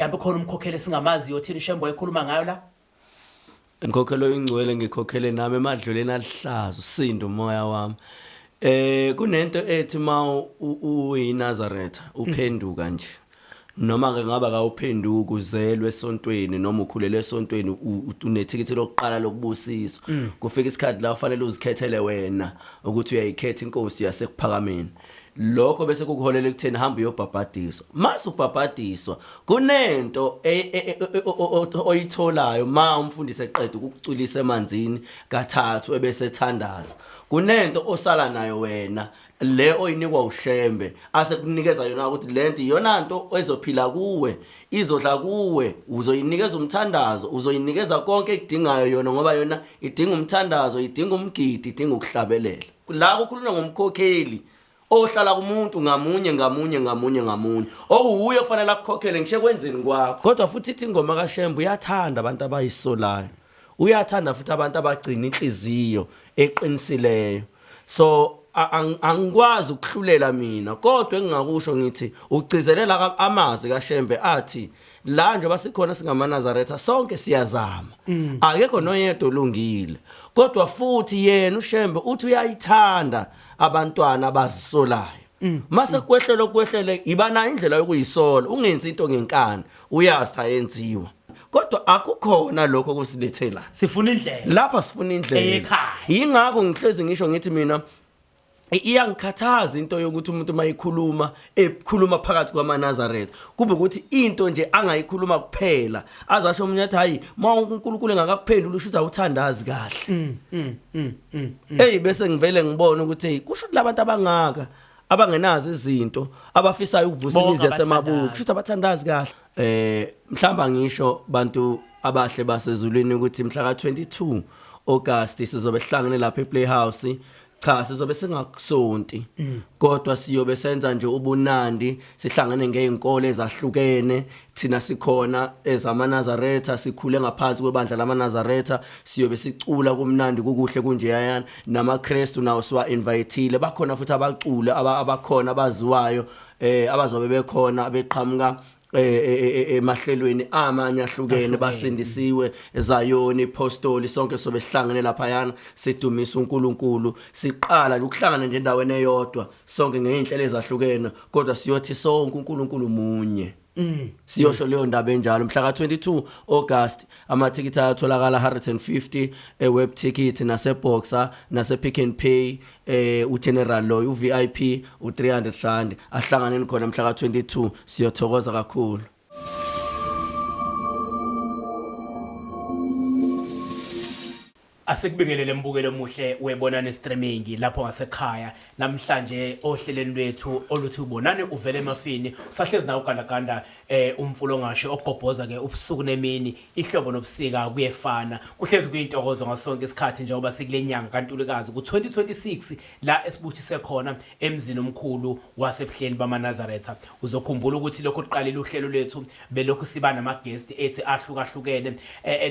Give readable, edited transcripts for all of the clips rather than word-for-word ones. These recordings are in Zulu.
Mhlawumbe khona umkhokheli esingamaziyo thina uShembe wayekhuluma ngayo la. Ngikhokhelo ingcwele ngikhokhele nami emadluleni alihlaza usindo umoya wami. Kunento ethi ma uyiNazaretha uphenduka nje. Noma ke ngaba kawuphenduki uzelwe esontweni noma ukhulele esontweni unethikithi lokuqala lokubusiswa. Kufika isikhathi la ufanele uzikhethele wena ukuthi uyayikhetha inkosi yasekuphakameni. Lokho bese kukuholela ekutheni hamba uyobhabhadiswa. Mase ubhabhadiswa kunento oyitholayo ma umfundisi eqeda ukukucwilisa emanzini kathathu ebese ethandaza. Kunento osala nayo wena le oyinikwa uShembe asekunikeza yona ukuthi lento iyona nto ezophila kuwe, izodla kuwe, uzoyinikeza umthandazo, uzoyinikeza konke ekudingayo yona ngoba yona idinga umthandazo, idinga umgidi, idinga ukuhlabelela. La kukhulunywa ngomkhokheli ohlala kumuntu ngamunye ngamunye ngamunye ngamunye okuwuye kufanele akukhokhele ngisho ekwenzeni kwakho. Kodwa futhi ithi ingoma kaShembe uyathanda abantu abayisolayo, uyathanda futhi abantu abagcina inhliziyo eqinisileyo. So angikwazi ukuhlulela mina, kodwa engingakusho ngithi ugcizelela amazwi kaShembe athi la njengoba sikhona singamaNazaretha sonke siyazama, akekho noyedwa olungile. Kodwa futhi yena uShembe uthi uyayithanda abantwana abazisolayo. Mase kwehlele kwehlele iba nayo indlela yokuyisola, ungenzi into ngenkani, uyazi ayenziwa. Kodwa akukhona lokho kusilethela. Sifuna indlela. Lapha sifuna indlela. Eyekhaya. Yingakho ngihlezi ngisho ngithi mina iyangikhathaza into yokuthi umuntu mayikhuluma ekhuluma phakathi kwamaNazaretha kube ukuthi into nje angayikhuluma kuphela azasho omunye athi hayi ma uNkulunkulu engakakuphenduli usho ukuthi awuthandazi kahle. Hey bese ngivele ngibona ukuthi hey kusho ukuthi labantu abangaka abangenazo izinto abafisayo ukuvusa Bonke imizi yasemabuku abathandazi. kusho ukuthi abathandazi kahle. Mhlamba ngisho bantu abahle basezulwini ukuthi mhla ka 22 August sizobe sihlangene lapha ePlayhouse. Cha sizobe singakusonti kodwa siyobe senza nje ubunandi, sihlangene ngeinkolo ezahlukene. Thina sikhona ezamaNazaretha, sikhule ngaphansi kwebandla lamaNazaretha, siyobe sicula kumnandi kukuhle kunjeyana. NamaKristu nawo siwa inviteile, bakhona futhi abaculi abakhona abaziwayo abazobe bekhona beqhamuka emahlelweni amanye ahlukene, basindisiwe eZayoni Apostoli. Sonke sobe sihlangene laphayana sidumisa uNkulunkulu, siqala nje ukuhlangana nje endaweni eyodwa sonke ngeyinhlelo ezahlukene, kodwa siyothi sonke uNkulunkulu munye. Siyosho leyo ndaba enjalo mhla ka 22 August. Amathikithi ayatholakala 150 e-web ticket nase-Boxer nase-Pick n Pay. uGeneral loyo u-VIP u300 rand. Ahlanganeni khona mhla ka 22, siyothokoza kakhulu. Asikubingelele mbukelo omuhle webonani streaming lapho ngasekhaya. Namhlanje ohlelweni lwethu oluthi ubonani uvele emafini, usahlezi nawo ugandaganda umfulo ongasho ogobhoza ke ubusuku nemini, ihlobo nobusika kuyefana. Kuhlezi kuyintokozo ngasonke isikhathi njengoba sikule nyanga kaNtulikazi ku-2026 la esibuthise khona emzini omkhulu wasebuhleni bamaNazaretha. Uzokhumbula ukuthi lokhu kuqalile uhlelo lwethu belokhu siba nama-guest ethi ahlukahlukene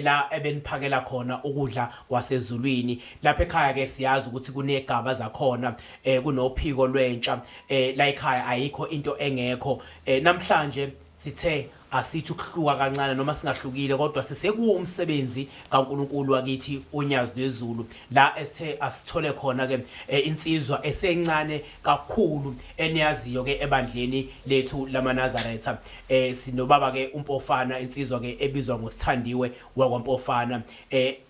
la ebeniphakela khona ukudla kwasezulwini. Lapha ekhaya ke siyazi ukuthi kunegaba zakhona, kunophiko lwentsha la ekhaya, ayikho into engekho. Namhlanje sithe asithi ukuhluka kancane noma singahlukile, kodwa sisekuwo umsebenzi kaNkulunkulu wakithi uNyazi lwezulu, la esithe asithole khona ke insizwa esencane kakhulu eniyaziyo ke ebandleni lethu lamaNazaretha. Sinobaba ke uMpofana, insizwa ke ebizwa ngoSithandiwe wakwaMpofana,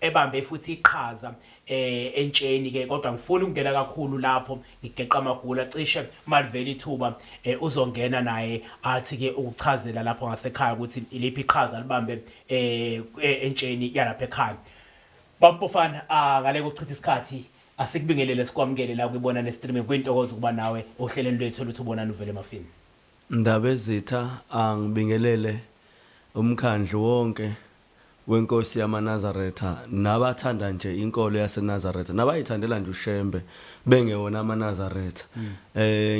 ebambe futhi iqhaza entsheni ke, kodwa ngifuna ukungena kakhulu lapho ngigeqa amagula. Cishe malivela ithuba uzongena naye athi ke ukuchazela lapho ngasekhaya ukuthi iliphi iqhaza libambe entsheni yalapha ekhaya. Bampofana, ngale kokuchitha isikhathi asikubingelele sikwamukele la kwibona ne-streaming. Kuyintokozo ukuba nawe ohlelweni lwethu oluthi ubonani uvele emafini. Ndaba ezitha, angibingelele umkhandlu wonke wenkosi yamaNazaretha nabathanda nje inkolo yaseNazaretha nabayithandela nje uShembe bengewona amaNazaretha.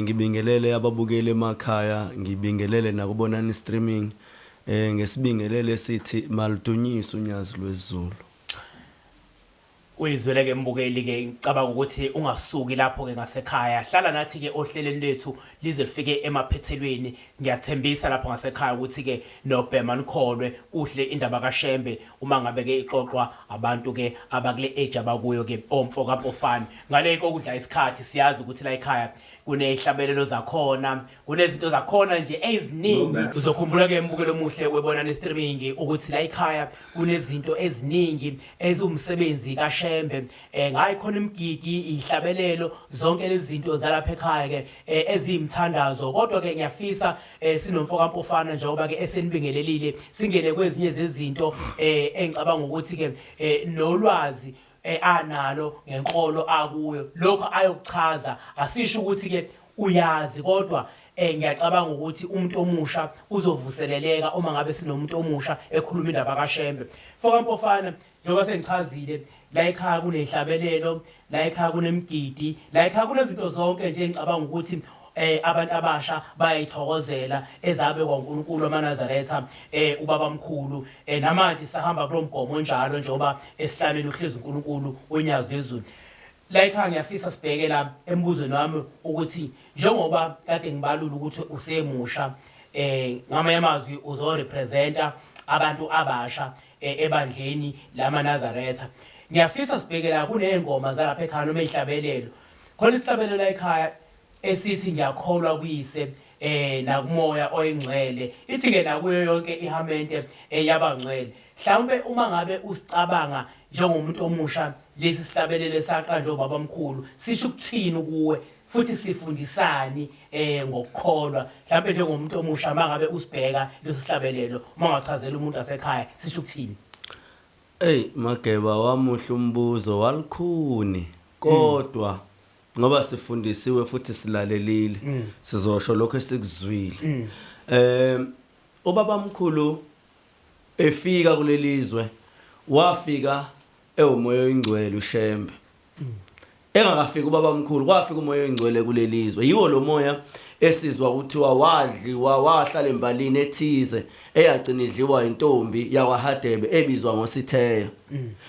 Ngibingelele ababukeli emakhaya, ngibingelele nakubonani streaming, ngesibingelele sithi maludunyiswe uNyazi lwezulu. Uyizwele ke mbukeli ke, ngicabanga ukuthi ungasuki lapho ke ngasekhaya, hlala nathi ke ohlelweni lethu lize lifike emaphethelweni. Ngiyathembisa lapho ngasekhaya ukuthi ke nobhema nikholwe kuhle indaba kaShembe uma ngabe ke ixoxwa abantu ke abakule age abakuyo ke omfo kaMpofana. Ngale kokudla isikhathi, siyazi ukuthi la ekhaya kunezihlabelelo zakhona, kunezinto zakhona nje eziningi. Uzokhumbula ke mbukelo omuhle weBonani Streaming ukuthi la ekhaya kunezinto eziningi eziwumsebenzi kaShembe. Ngayi khona imigidi, ihlabelelo, zonke lezi zinto zalapha ekhaya ke eziyimthandazo. Kodwa ke ngiyafisa sinomfo kaMpofana, njengoba ke esenibingelelile, singene kwezinye zezinto engicabanga ukuthi ke nolwazi analo ngenkolo akuyo, lokho ayokuchaza. Asisho ukuthi ke uyazi, kodwa ngiyacabanga ukuthi umuntu omusha uzovuseleleka uma ngabe sinomuntu omusha ekhuluma indaba kaShembe. Mfoka Mpofana, njengoba sengichazile, la ekhaya kunehlabelelo, la ekhaya kunemigidi, la ekhaya kunezinto zonke nje engicabanga ukuthi abantu abasha bayayithokozela ezabe kwaNkulunkulu amaNazaretha, ubaba mkhulu. Namanje sahamba kulomgomo njalo, njengoba esihlalweni uhlezi uNkulunkulu onyazi lwezulu. La ekhaya ngiyafisa sibheke la embuzweni wami ukuthi njengoba kade ngibalula ukuthi usemusha, ngamanye amazwi uzorepresenta abantu abasha ebandleni lamaNazaretha, ngiyafisa sibheke la kuney'ngoma zalapha ekhaya noma ey'hlabelelo. Khona isihlabelelo la ekhaya esithi ngiyakholwa kuyise nakumoya oyingcwele, ithi ke nakuyo yonke ihamente yabangcwele. Mhlawumbe uma ngabe usicabanga njengomuntu omusha, lesi sihlabelelo esaqanjwa ubaba omkhulu sisho ukuthini kuwe, futhi sifundisani ngokukholwa? Mhlawumbe njengomuntu omusha mangabe usibheka leso sihlabelelo, uma ungachazela umuntu wasekhaya sisho ukuthini? Ey Mageba, wamuhle umbuzo, walukhuni, kodwa ngoba sifundisiwe futhi silalelile, sizosho lokho esikuzwile. Ubaba mkhulu efika kulelizwe wafika ewumoya oyingcwele uShembe. Engakafiki ubaba mkhulu kwafika umoya oyingcwele kulelizwe. Yiwo lo moya esizwa kuthiwa wadliwa, wahlala embalini ethize eyagcina idliwa intombi yakwaHadebe ebizwa ngoSitheya.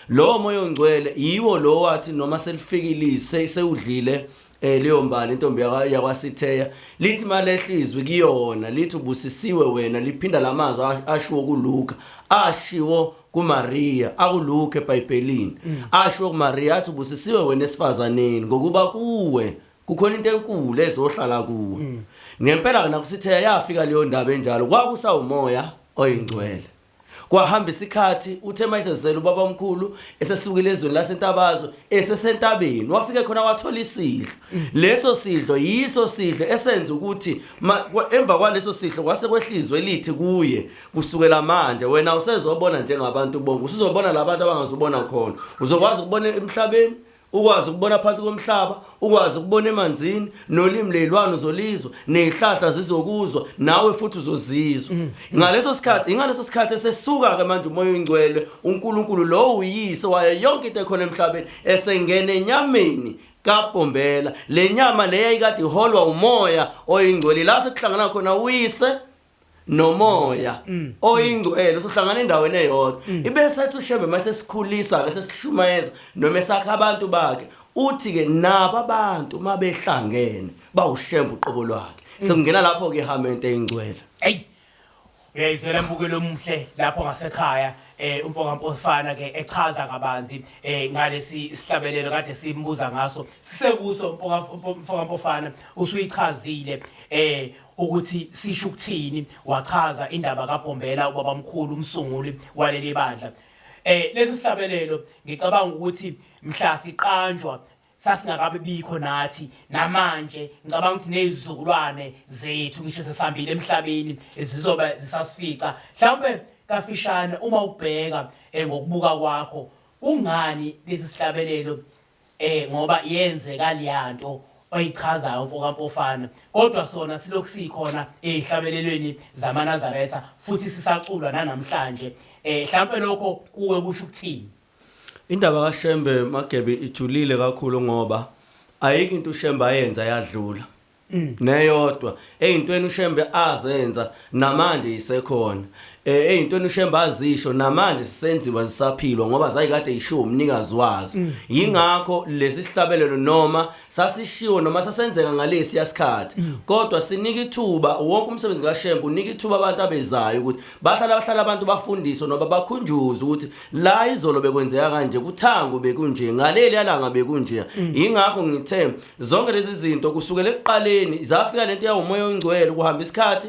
Lo moya ongcwele yiwo lo wathi noma selifikile sewudlile leyo mbali intombi yakwaSitheya, lithi malehlizwe kuyona lithi ubusisiwe wena, liphinda lamazwi ashiwo kuLuka, ashiwo kuMaria, akuLuka eBhayibhelini, ashiwo kuMaria athi ubusisiwe wena esifazaneni ngokuba kuwe kukhona into enkulu ezohlala kuwe. Ngempela ke nakuSitheya yafika leyo ndaba enjalo, kwakusawumoya oyingcwele. Kwahamba isikhathi, uthe mayisezela ubaba omkhulu esesukile ezweni laseNtabazwe, esesentabeni, wafike khona wathola isidlo. Leso sidlo yiso sidlo esenza ukuthi emva kwaleso sidlo kwase kwehlizwe lithi kuye, kusukela manje wena usezobona njengabantu bonke, usuzobona labantu abangazubona khona, uzokwazi ukubona emhlabeni, ukwazi ukubona phansi komhlaba, ukwazi ukubona emanzini, nolimi leyilwane uzolizwa, nezihlahla zizokuzwa, nawe futhi uzozizwa. Ngaleso sikhathi, ingaleso sikhathi esesuka ke manje umoya oyingcwele, uNkulunkulu lo uyise wayo yonke into ekhona emhlabeni, esengena enyameni kaBhombela. Le nyama le yayikade iholwa umoya oyingcwele, la sekuhlangana khona uyise nomoya oyingcwele, usuhlangana endaweni eyodwa. Ibe sethi uShembe mase sikhulisa ke, sesishumayeza noma esakha abantu bakhe, uthi ke nabo abantu mabehlangene bawuShembe uqobo lwakhe. Sekungena lapho ke ihamente eyingcwele. Ey, uyayizwela mbukelo omuhle lapho ngasekhaya, umfo kaMpofana ke echaza kabanzi ngalesi sihlabelelo kade simbuza ngaso. Sisekuso mfo kaMpofana, usuyichazile ukuthi sisho ukuthini, wachaza indaba kaBhombela ubaba mkhulu umsunguli waleli bandla. Lesi sihlabelelo ngicabanga ukuthi mhla siqanjwa sasingakabe bikho nathi, namanje ngicabanga ukuthi nezizukulwane zethu ngisho sesihambile emhlabeni zizoba zisasifica. Mhlawumbe kafishane uma ubheka ngokubuka kwakho, kungani lesi sihlabelelo, ngoba yenzeka leyanto oyichazayo mfo kaMpofana, kodwa sona silokhu sikhona ezihlabelelweni zamaNazaretha futhi sisaculwa nanamhlanje, mhlawumbe lokho kuwe kusho ukuthini? Indaba kaShembe Magebe ijulile kakhulu, ngoba ayikho into uShembe ayenza yadlula. Neyodwa eyintweni uShembe azenza namanje isekhona. Eh eyintweni uShembe azisho namanje sisenziwa zisaphilwa ngoba zayikade ishiwo umnikazi wazo. Yingakho lesi sihlabelelo noma sasishiwo noma sasenzeka ngalesi yasikhathi kodwa sinika ithuba wonke umsebenzi kaShembe unika ithuba abantu abezayo ukuthi bahlala bahlala abantu bafundiswe noma bakhunjuzwe ukuthi la izolo bekwenzeka kanje kuthango bekunje ngaleli yalanga bekunje. Yingakho ngithe zonke lezi zinto kusukela ekuqaleni zafika lento yawumoya oyingcwele kuhamba isikhathi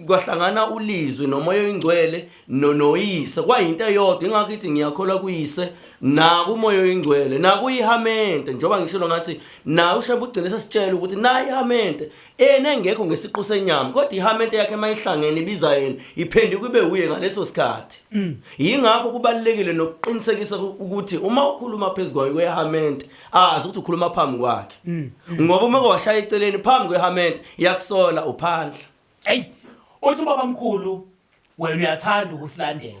kwahlangana ulizwi nomoya oyingcwele noyise kwayinto eyodwa. Ingakho ithi ngiyakholwa kuyise nakumoya oyingcwele nakuyihamente, njengoba ngishilo ngathi naye uShembe ugcine sesitshela ukuthi naye ihamente ena engekho ngesiqu senyama, kodwa ihamente yakhe mayihlangene ibiza yena iphenduka ibe uye ngaleso sikhathi. Yingakho kubalulekile nokuqinisekisa ukuthi uma ukhuluma phezu kwayo kwehamente azi ukuthi ukhuluma phambi kwakhe, ngoba uma kwashaya eceleni phambi kwehamente iyakusola uphandle. Hey, uthi ubaba mkhulu wena uyathanda ukusilandela,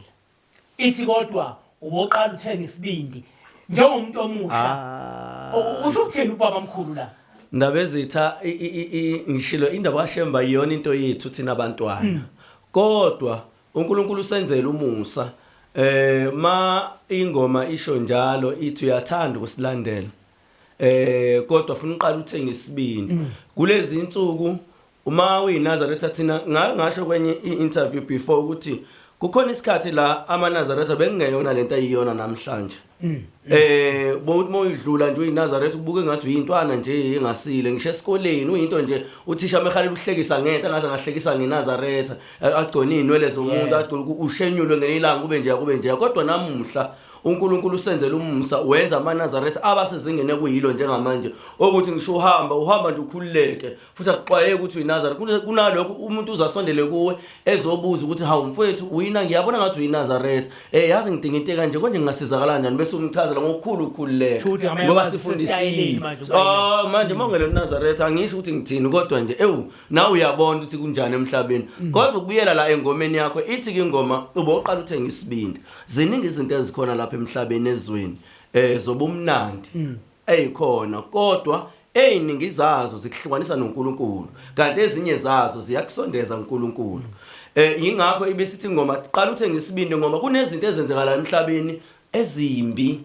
ithi kodwa uboqala uthenga isibindi njengomuntu omusha. Usho ukuthini ubaba mkhulu la? Ndaba ezitha, ngishilo indaba kaShemba iyona into yethu thina abantwana, kodwa uNkulunkulu usenzela umusa. Ma ingoma isho njalo ithi uyathanda ukusilandela, kodwa ufuna uqala uthenga isibindi kulezi insuku uma uyiNazaretha. Thina ngasho kwenye i-interview before ukuthi kukhona isikhathi la amaNazaretha bekungeyona lento ayiyona namhlanje. Bowuthi mawuyidlula nje uyiNazaretha ubuke ngathi uyintwana nje engasile, ngisho esikoleni uyinto nje uthisha mehalela uhlekisa ngento angaze ngahlekisa ngeNazaretha, agcone inwele zomuntu, agcone ushenyulwe ngelanga kube nje kube nje. Kodwa namuhla uNkulunkulu usenzela umusa, wenza amaNazaretha abasezingene kuyilo njengamanje ukuthi ngisho uhamba uhamba nje ukhululeke futhi akuxwayeki ukuthi uyiNazaretha. Kunalokho umuntu uzasondele kuwe ezobuza ukuthi hawu mfowethu uyina, ngiyabona ngathi uyiNazaretha, yazi ngidinga into kanje, konje ngingasizakala kanjani, bese umchazela ngokukhulu ukukhululeka. Shuthi ngamanye ngoba amazwi sifundisiwe. sesitayeleni manje ukuba Oh manje mawungele uNazaretha angisho ukuthi ngithini, kodwa nje ewu nawe uyabona ukuthi kunjani emhlabeni. Kodwa ukubuyela la engomeni yakho, ithi ke ingoma uboqala uthenga isibindi. Ziningi izinto ezikhona lapha emhlabeni ezweni zobumnandi eyikhona, kodwa eziningi zazo zikuhlukanisa noNkulunkulu, kanti ezinye zazo ziyakusondeza uNkulunkulu. Yingakho ibisithi ingoma qala uthenga isibindi, ngoba kunezinto ezenzekalayo emhlabeni ezimbi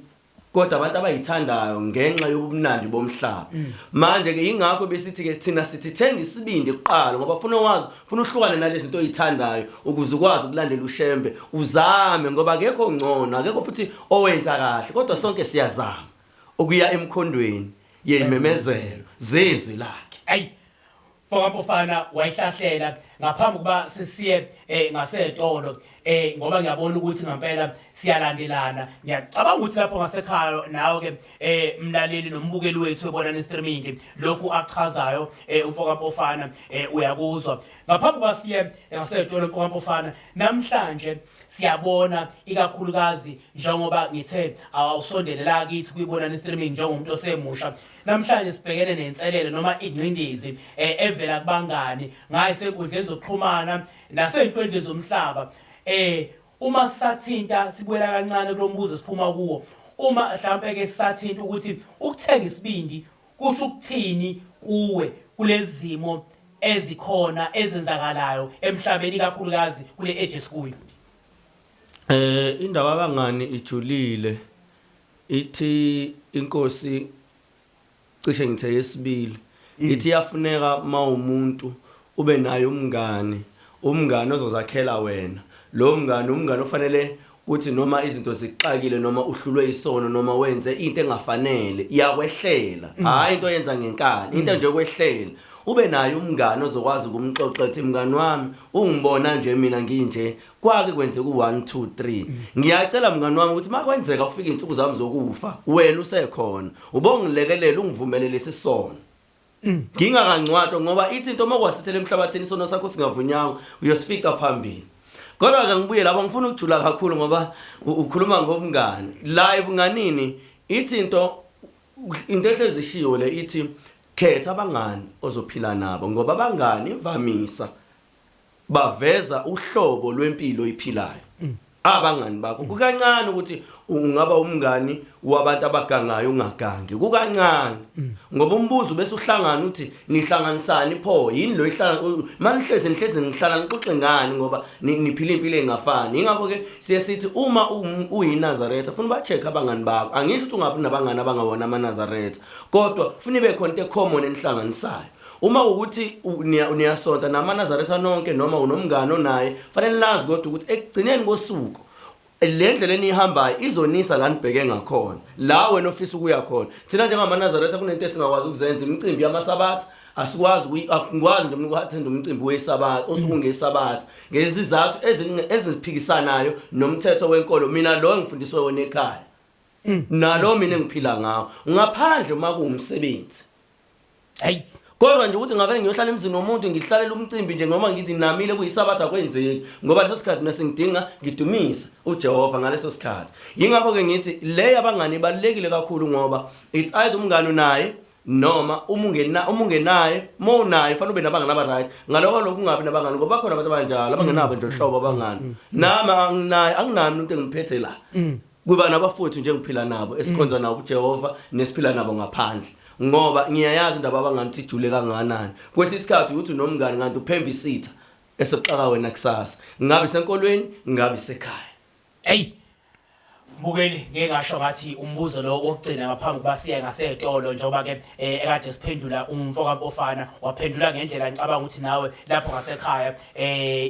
kodwa abantu abayithandayo ngenxa yobumnandi bomhlaba. Manje ke ingakho besithi ke thina sithi thenga isibindi kuqala, ngoba ufuna wazi ufuna uhlukane nalezi zinto oyithandayo ukuze ukwazi ukulandela uShembe uzame, ngoba akekho ngcono, akekho futhi owenza kahle, kodwa sonke siyazama ukuya emkhondweni yememezelo zezwi lakhe. Ayi Mfokampofana, wayihlahlela ngaphambi kuba sesiye ngasetolo, ngoba ngiyabona ukuthi ngempela siyalandelana. Ngiyacabanga ukuthi lapho ngasekhaya nawe ke mlaleli nombukeli wethu ebona streaming lokhu akuchazayo umfokampofana uyakuzwa. Ngaphambi kuba siye ngasetolo mfokampofana, namhlanje siyabona ikakhulukazi njengoba ngithe awusondele la kithi kuyibona streaming njengomuntu osemusha, namhlanje sibhekene nenselelo noma ingcindezi evela kubangani ngaye senkundleni zokuxhumana nasey'ntweni zomhlaba. Uma sisathinta sibuyela kancane kulo mbuzo siphuma kuwo, uma mhlampe ke sisathinta ukuthi ukuthenga isibindi kusho ukuthini kuwe kulezi zimo ezikhona ezenzakalayo emhlabeni ikakhulukazi kule age esikuyo? Indaba abangani ijulile. Ithi inkosi cishe ngithe yesibili ithi iyafuneka mawumuntu ube naye umngani, umngani ozozakhela wena. Lo mngani umngani ofanele kuthi noma izinto zikuxakile noma uhlulwe isono noma wenze into engafanele iyakwehlela, hayi into oyenza ngenkani, into nje okwehlela, ube naye umngani ozokwazi ukumxoxa ethi mngani wami ungibona nje mina nginje, kwake kwenzeka u1 2 3, ngiyacela mngani wami ukuthi makwenzeka kufika insuku zami zokufa wena usekhona ubongilekelela ungivumele lesi sono ngingakangcwatshwa, ngoba ithi into makwasithela emhlabathini isono sakho singavunyanga uyosifica phambili. Kodwa ke ngibuye lapho, ngifuna ukujula kakhulu ngoba ukhuluma ngobungani la ebunganini. Ithi into ehlezi ishiwo le ithi khetha abangani ozophila nabo, ngoba abangani imvamisa baveza uhlobo lwempilo oyiphilayo. Abangani bakho kukancane ukuthi ungaba umngani wabantu abagangayo ungagangi, kukancane ngoba umbuzo bese uhlangana uthi nihlanganisani pho, yini lo ihlala manihleze nihleze nihlala nixoxe ngani ngoba niphila impilo engafani. Ingakho ke siye sithi uma uyiNazaretha funa uba-check abangani bakho. Angisho ukuthi ungabi nabangani abangawona amaNazaretha, kodwa funa ibe khona into ecommon enihlanganisayo. Uma ukuthi niyasonta namaNazaretha nonke noma unomngani onaye, fanele nazi kodwa ukuthi ekugcineni kosuku le ndlela eniyihambayo izonisa la nibheke ngakhona, la wena ofisa ukuya khona. Thina njengamaNazaretha kunento esingakwazi ukuzenza, imicimbi yamaSabatha asikwazi, akungikwazi nje mina uku-attenda umcimbi weSabatha osuke ngeSabatha ngezizathu eziphikisanayo nomthetho wenkolo mina lo engifundiswe wona ekhaya nalo mina engiphila ngawo, ngaphandle uma kuwumsebenzi. Hayi. Kodwa nje ukuthi ngavele ngiyohlala emzini womuntu ngihlalela umcimbi nje noma ngithi namile kuyisabatha, kwenzeki ngoba leso sikhathi mina sengidinga ngidumise uJehova ngaleso sikhathi. Yingakho ke ngithi le yabangani ibalulekile kakhulu, ngoba it's either umngani unaye noma uma ungena uma ungenaye, uma unaye fanele ube nabangani aba right. Ngaloko lokhu ungabi nabangani, ngoba bakhona abantu abanjalo abangenabo nje hlobo abangani. Nami anginaye, anginami umuntu engiphethe la. Kuba nabafowethu nje engiphila nabo, esikhonza nabo uJehova nesiphila nabo ngaphandle, ngoba ngiyayazi indaba abangani ukuthi ijule kangakanani. Kwesinye isikhathi ukuthi unomngani kanti uphemba isitha esekuxaka wena kusasa, ngabe isenkolweni, ngabe isekhaya. Hey Mbukeli, ngeke ngasho ngathi umbuzo lo wokugcina ngaphambi kuba siye ngasetolo, njengoba ke ekade siphendula umfo kaMpofana, waphendula ngendlela ngicabanga ukuthi nawe lapho ngasekhaya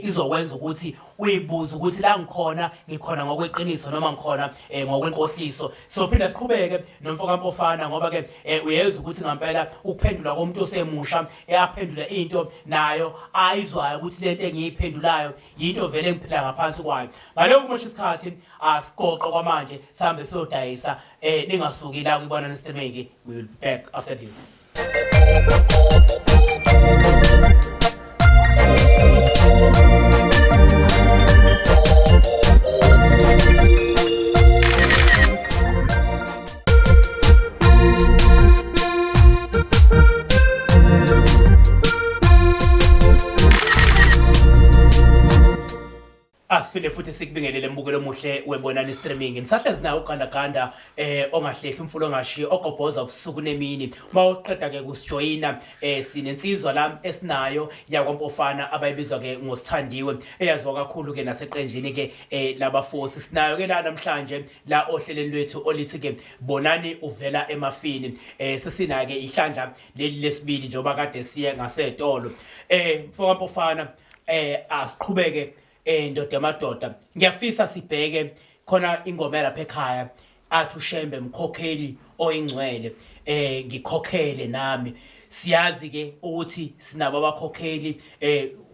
izokwenza ukuthi uyibuze ukuthi la ngikhona ngikhona ngokweqiniso noma ngikhona ngokwenkohliso. Sophinda siqhubeke nomfo kaMpofana ngoba ke uyezwa ukuthi ngempela ukuphendula komuntu osemusha eyaphendula into nayo ayizwayo ukuthi lento engiyiphendulayo yinto vele engiphila ngaphansi kwayo. Ngalokho kumosha isikhathi asigoqe kwamanje, sihambe siyodayisa. Ningasuki la kuyibona streaming, we will be back after this. Asiphinde futhi sikubingelele mbukelo omuhle webonani streaming. Nisahlezi nawo ugandaganda ongahlehli umfulo ongashiyi ogobhoza ubusuku nemini. Uma uqeda ke kusijoyina sinensizwa la esinayo yakwaMpofana abayibizwa ke ngoSithandiwe, eyaziwa kakhulu ke naseqenjini ke labafosi. Sinayo ke la namhlanje la ohlelweni lwethu olithi ke bonani uvela emafini. Sesina ke ihlandla leli lesibili njengoba kade siye ngasetolo. Mfoka Mpofana, asiqhubeke ndoda yamadoda. Ngiyafisa sibheke khona ingoma yalapha ekhaya athi uShembe mkhokheli oyingcwele, ngikhokhele nami. Siyazi ke ukuthi sinabo abakhokheli,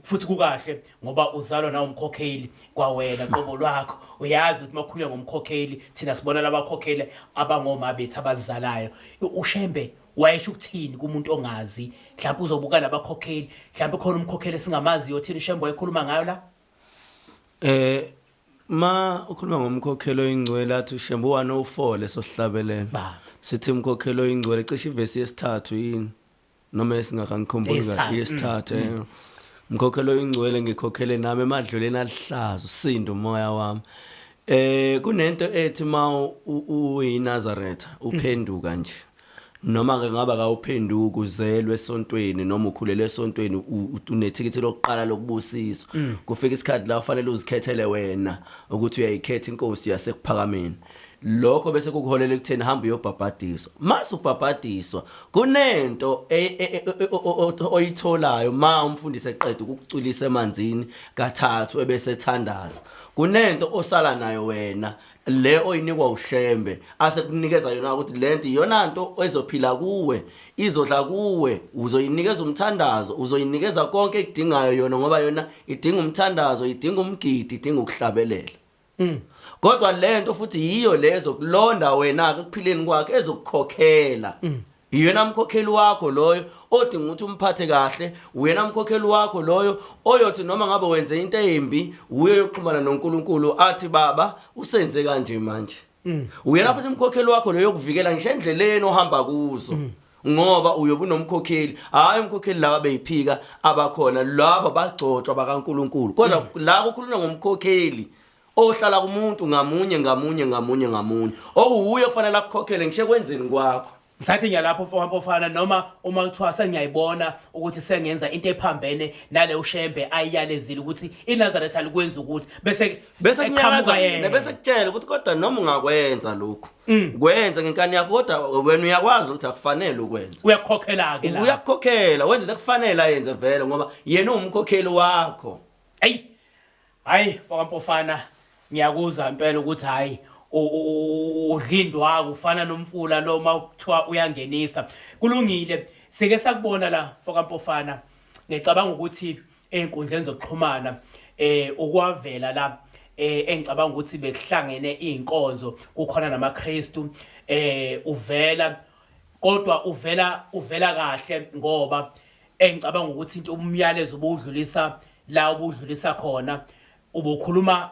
futhi kukahle ngoba uzalwa nawo umkhokheli kwawena qobo lwakho. Uyazi ukuthi makhulunywa ngomkhokheli thina sibona labakhokheli abangoma bethu abazizalayo. UShembe wayesho ukuthini kumuntu ongazi? Mhlawumbe uzobuka labakhokheli, mhlawumbe khona umkhokheli esingamaziyo thina uShembe wayekhuluma ngayo la. Ma ukhuluma ngomkhokhelo oyingcwele athi uShembe 104 leso sihlabelelo. Sithi umkhokhelo oyingcwele cishe ivesi yesithathu yini noma esingakangikhumbuli kahle, yesithathu. Umkhokhelo oyingcwele ngikhokhele nami emadlelweni alihlaza usindo umoya wami. Kunento ethi ma uyiNazaretha uphenduka nje, noma ke ngaba kawuphenduki uzelwe esontweni noma ukhulele esontweni, unethikithi lokuqala lokubusiswa. Kufika isikhathi la ufanele uzikhethele wena ukuthi uyayikhetha inkosi yasekuphakameni. Lokho bese kukuholela ekutheni hamba uyobhabhadiswa. Mase ubhabhadiswa kunento oyitholayo ma umfundisi eqeda ukukucwilisa emanzini kathathu ebese ethandaza. Kunento osala nayo wena le oyinikwa uShembe asekunikeza yona ukuthi lento iyona nto ezophila kuwe, izodla kuwe, uzoyinikeza umthandazo, uzoyinikeza konke ekudingayo yona, ngoba yona idinga umthandazo, idinga umgidi, idinga ukuhlabelela. Kodwa lento futhi yiyo lezo kulonda wena ke ekuphileni kwakhe, ezokukhokhela. Iyona mkhokheli wakho loyo odinga ukuthi umphathe kahle, uyena mkhokheli wakho loyo oyothi noma ngabe wenze into embi, uye yokuxhumana noNkulunkulu athi baba usenze kanje manje. Uyena futhi umkhokheli wakho loyo yokuvikela ngisho endleleni ohamba kuzo. Ngoba uyobe unomkhokheli, hayi umkhokheli laba beyiphika abakhona, laba bagcotshwa bakaNkulunkulu. Kodwa la kukhulunywa ngomkhokheli ohlala kumuntu ngamunye ngamunye ngamunye ngamunye okuwuye kufanele akukhokhele ngisho ekwenzeni kwakho. Ngisathi ngiyalapho mfowethu Mpofana, noma uma kuthiwa sengiyayibona ukuthi sengenza into ephambene nale uShembe ayiyalezile ukuthi iNazaretha alikwenzi ukuthi bese Bese eqhamuka kunyakaza yena yena. Bese kutshela ukuthi kodwa noma ungakwenza lokhu, kwenze ngenkani yakho, kodwa wena uyakwazi ukuthi akufanele ukwenze. Uyakukhokhela ke la. Uyakukhokhela, wenze into ekufanele ayenze vele ngoba yena uwumkhokheli wakho. Eyi, hayi mfoka Mpofana, ngiyakuzwa impela ukuthi hayi udlindwako ufana nomfula lo uma kuthiwa uyangenisa. Kulungile, sike sakubona la mfoka Mpofana, ngicabanga ukuthi ey'nkundleni zokuxhumana ukwavela la engicabanga ukuthi bekuhlangene iy'nkonzo kukhona namaKristu, uvela kodwa uvela kahle ngoba engicabanga ukuthi into umyalezo ubuwudlulisa la ubuwudlulisa khona ubukhuluma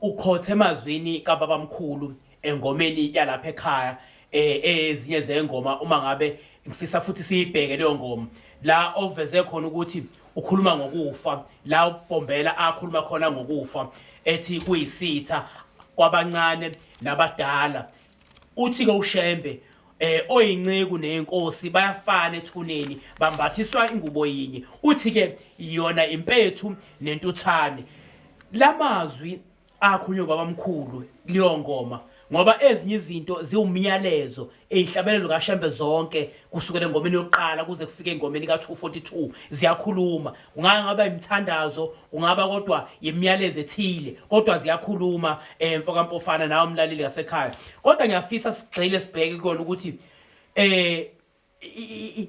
ukhothe emazwini kababamkhulu engomeni yalapha ekhaya, ezinye zengoma uma ngabe ngifisa futhi siyibheke leyo ngoma la oveze khona ukuthi ukhuluma ngokufa, la uBombela akhuluma khona ngokufa ethi kuyisitha kwabancane nabadala. Uthi ke uShembe oyinceku nenkosi bayafana ethuneni, bambathiswa ingubo yinye. Uthi ke yona impethu nentuthane. Lamazwi akhulunywa babamkhulu kuleyo ngoma, ngoba ezinye izinto ziwumyalezo ezihlabelelo kaShembe zonke kusukela engomeni yokuqala kuze kufike engomeni ka-242 ziyakhuluma. Kungaba imithandazo, kungaba kodwa imiyalezo ethile, kodwa ziyakhuluma, mfoka Mpofana nawe umlaleli ngasekhaya. Kodwa ngiyafisa sigxile sibheke kona ukuthi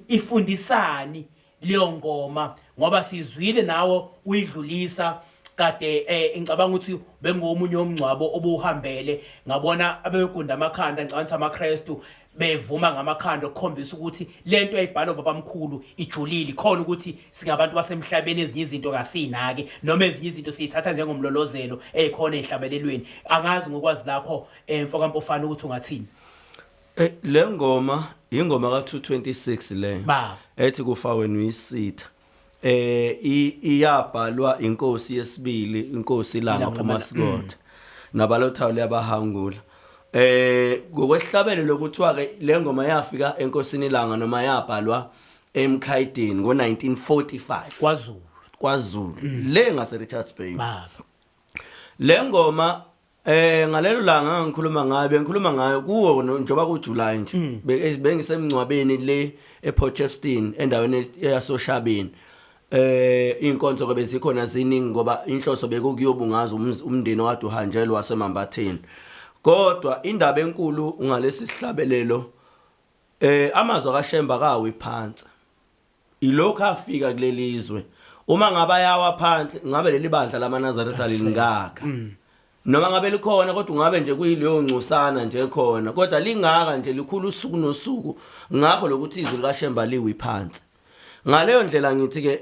ifundisani leyo ngoma, ngoba sizwile nawe uyidlulisa kade. Ngicabanga ukuthi bengomunye womngcwabo obuhambele, ngabona abegunda amakhanda, ngicabanga ukuthi amaKristu bevuma ngamakhanda okukhombisa ukuthi lento eyibhalwa babamkhulu ijulile khona, ukuthi singabantu basemhlabeni ezinye izinto kasinaki noma ezinye izinto siyithatha njengomlolozelo ezikhona ezihlabelelweni. Angazi ngokwazi lakho, mfoka Mpofana, ukuthi ungathini. Le ngoma ingoma ka 226 le Baba. Ethi kufa wena uyisitha. Iyabhalwa inkosi yesibili, inkosi Langa Ilanga. uMasikothe. Nabalothawu liyabahangula. Ngokwesihlabelo lokuthiwa ke le ngoma yafika enkosini Langa noma yabhalwa eMkhayidini ngo1945 KwaZulu. KwaZulu le ngase Richards Bay. Baba. Le ngoma ngalelo langa ngikhuluma ngayo, bengikhuluma ngayo kuwo njengoba ku July nje. Bengisemngcwabeni le ePort Shepstone endaweni yasoShabeni. Inkonzo ke bezikhona ziningi ngoba inhloso bekukuyobungaza umndeni okade uhanjelwa waseMambathini. Kodwa indaba enkulu ngalesi sihlabelelo, amazwi kaShemba kawi phansi. Ilokhu afika kuleli zwe. Uma ngabe ayawa phansi ngabe leli bandla lamaNazaretha lingaka. Noma ngabe likhona kodwa ungabe nje kuyileyo ngcosana nje khona, kodwa lingaka nje likhulu usuku nosuku, ngakho lokuthi izwi likaShemba liwi phansi. Ngaleyo ndlela ngithi ke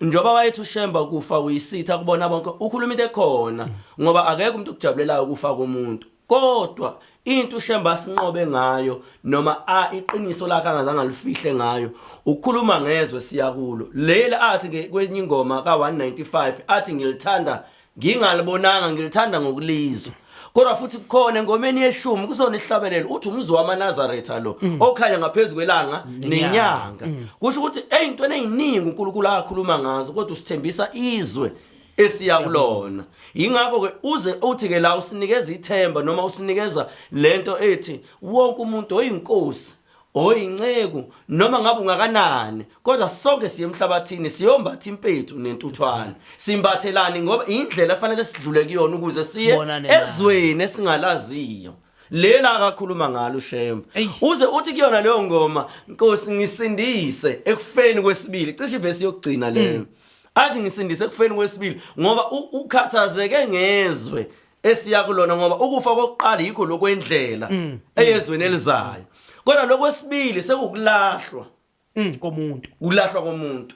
njoba wayethi uShemba kufa uyisitha kubona bonke, ukhuluma into ekhona ngoba akekho umuntu okujabulelayo ukufa komuntu. Kodwa into uShemba asinqobe ngayo noma a iqiniso lakhe angazange alifihle ngayo ukukhuluma ngezwe siya kulo. Leli athi ke kwenye ingoma ka195 athi ngilithanda ngingalibonanga, ngilithanda ngokulizwa. Kodwa futhi kukhona engomeni yeshumi kusona isihlabelelo uthi umzi wamaNazaretha lo okhanya ngaphezulu kwelanga nenyanga. Kusho ukuthi eyintweni eziningi uNkulunkulu akhuluma ngazo kodwa usithembisa izwe esiya kulona. Yingakho ke uze uthi ke la usinikeza ithemba noma usinikeza lento ethi wonke umuntu oyinkosi oyinceku noma ngabe ungakanani, kodwa sonke siye emhlabathini siyombatha impethu nentuthwane. Simbathelani? Ngoba indlela efanele sidlule kuyona ukuze siye Sibonane naye. Ezweni esingalaziyo lela akakhuluma ngalo uShembe. Eyi. Uze uthi kuyona leyo ngoma, Nkosi ngisindise ekufeni kwesibili, cishe ivesi yokugcina leyo, athi ngisindise ekufeni kwesibili ngoba ukhathazeke ngezwe esiya kulona, ngoba ukufa kokuqala yikho lokwendlela eyezweni elizayo, kodwa lokwesibili sekukulahlwa komuntu. Kulahlwa komuntu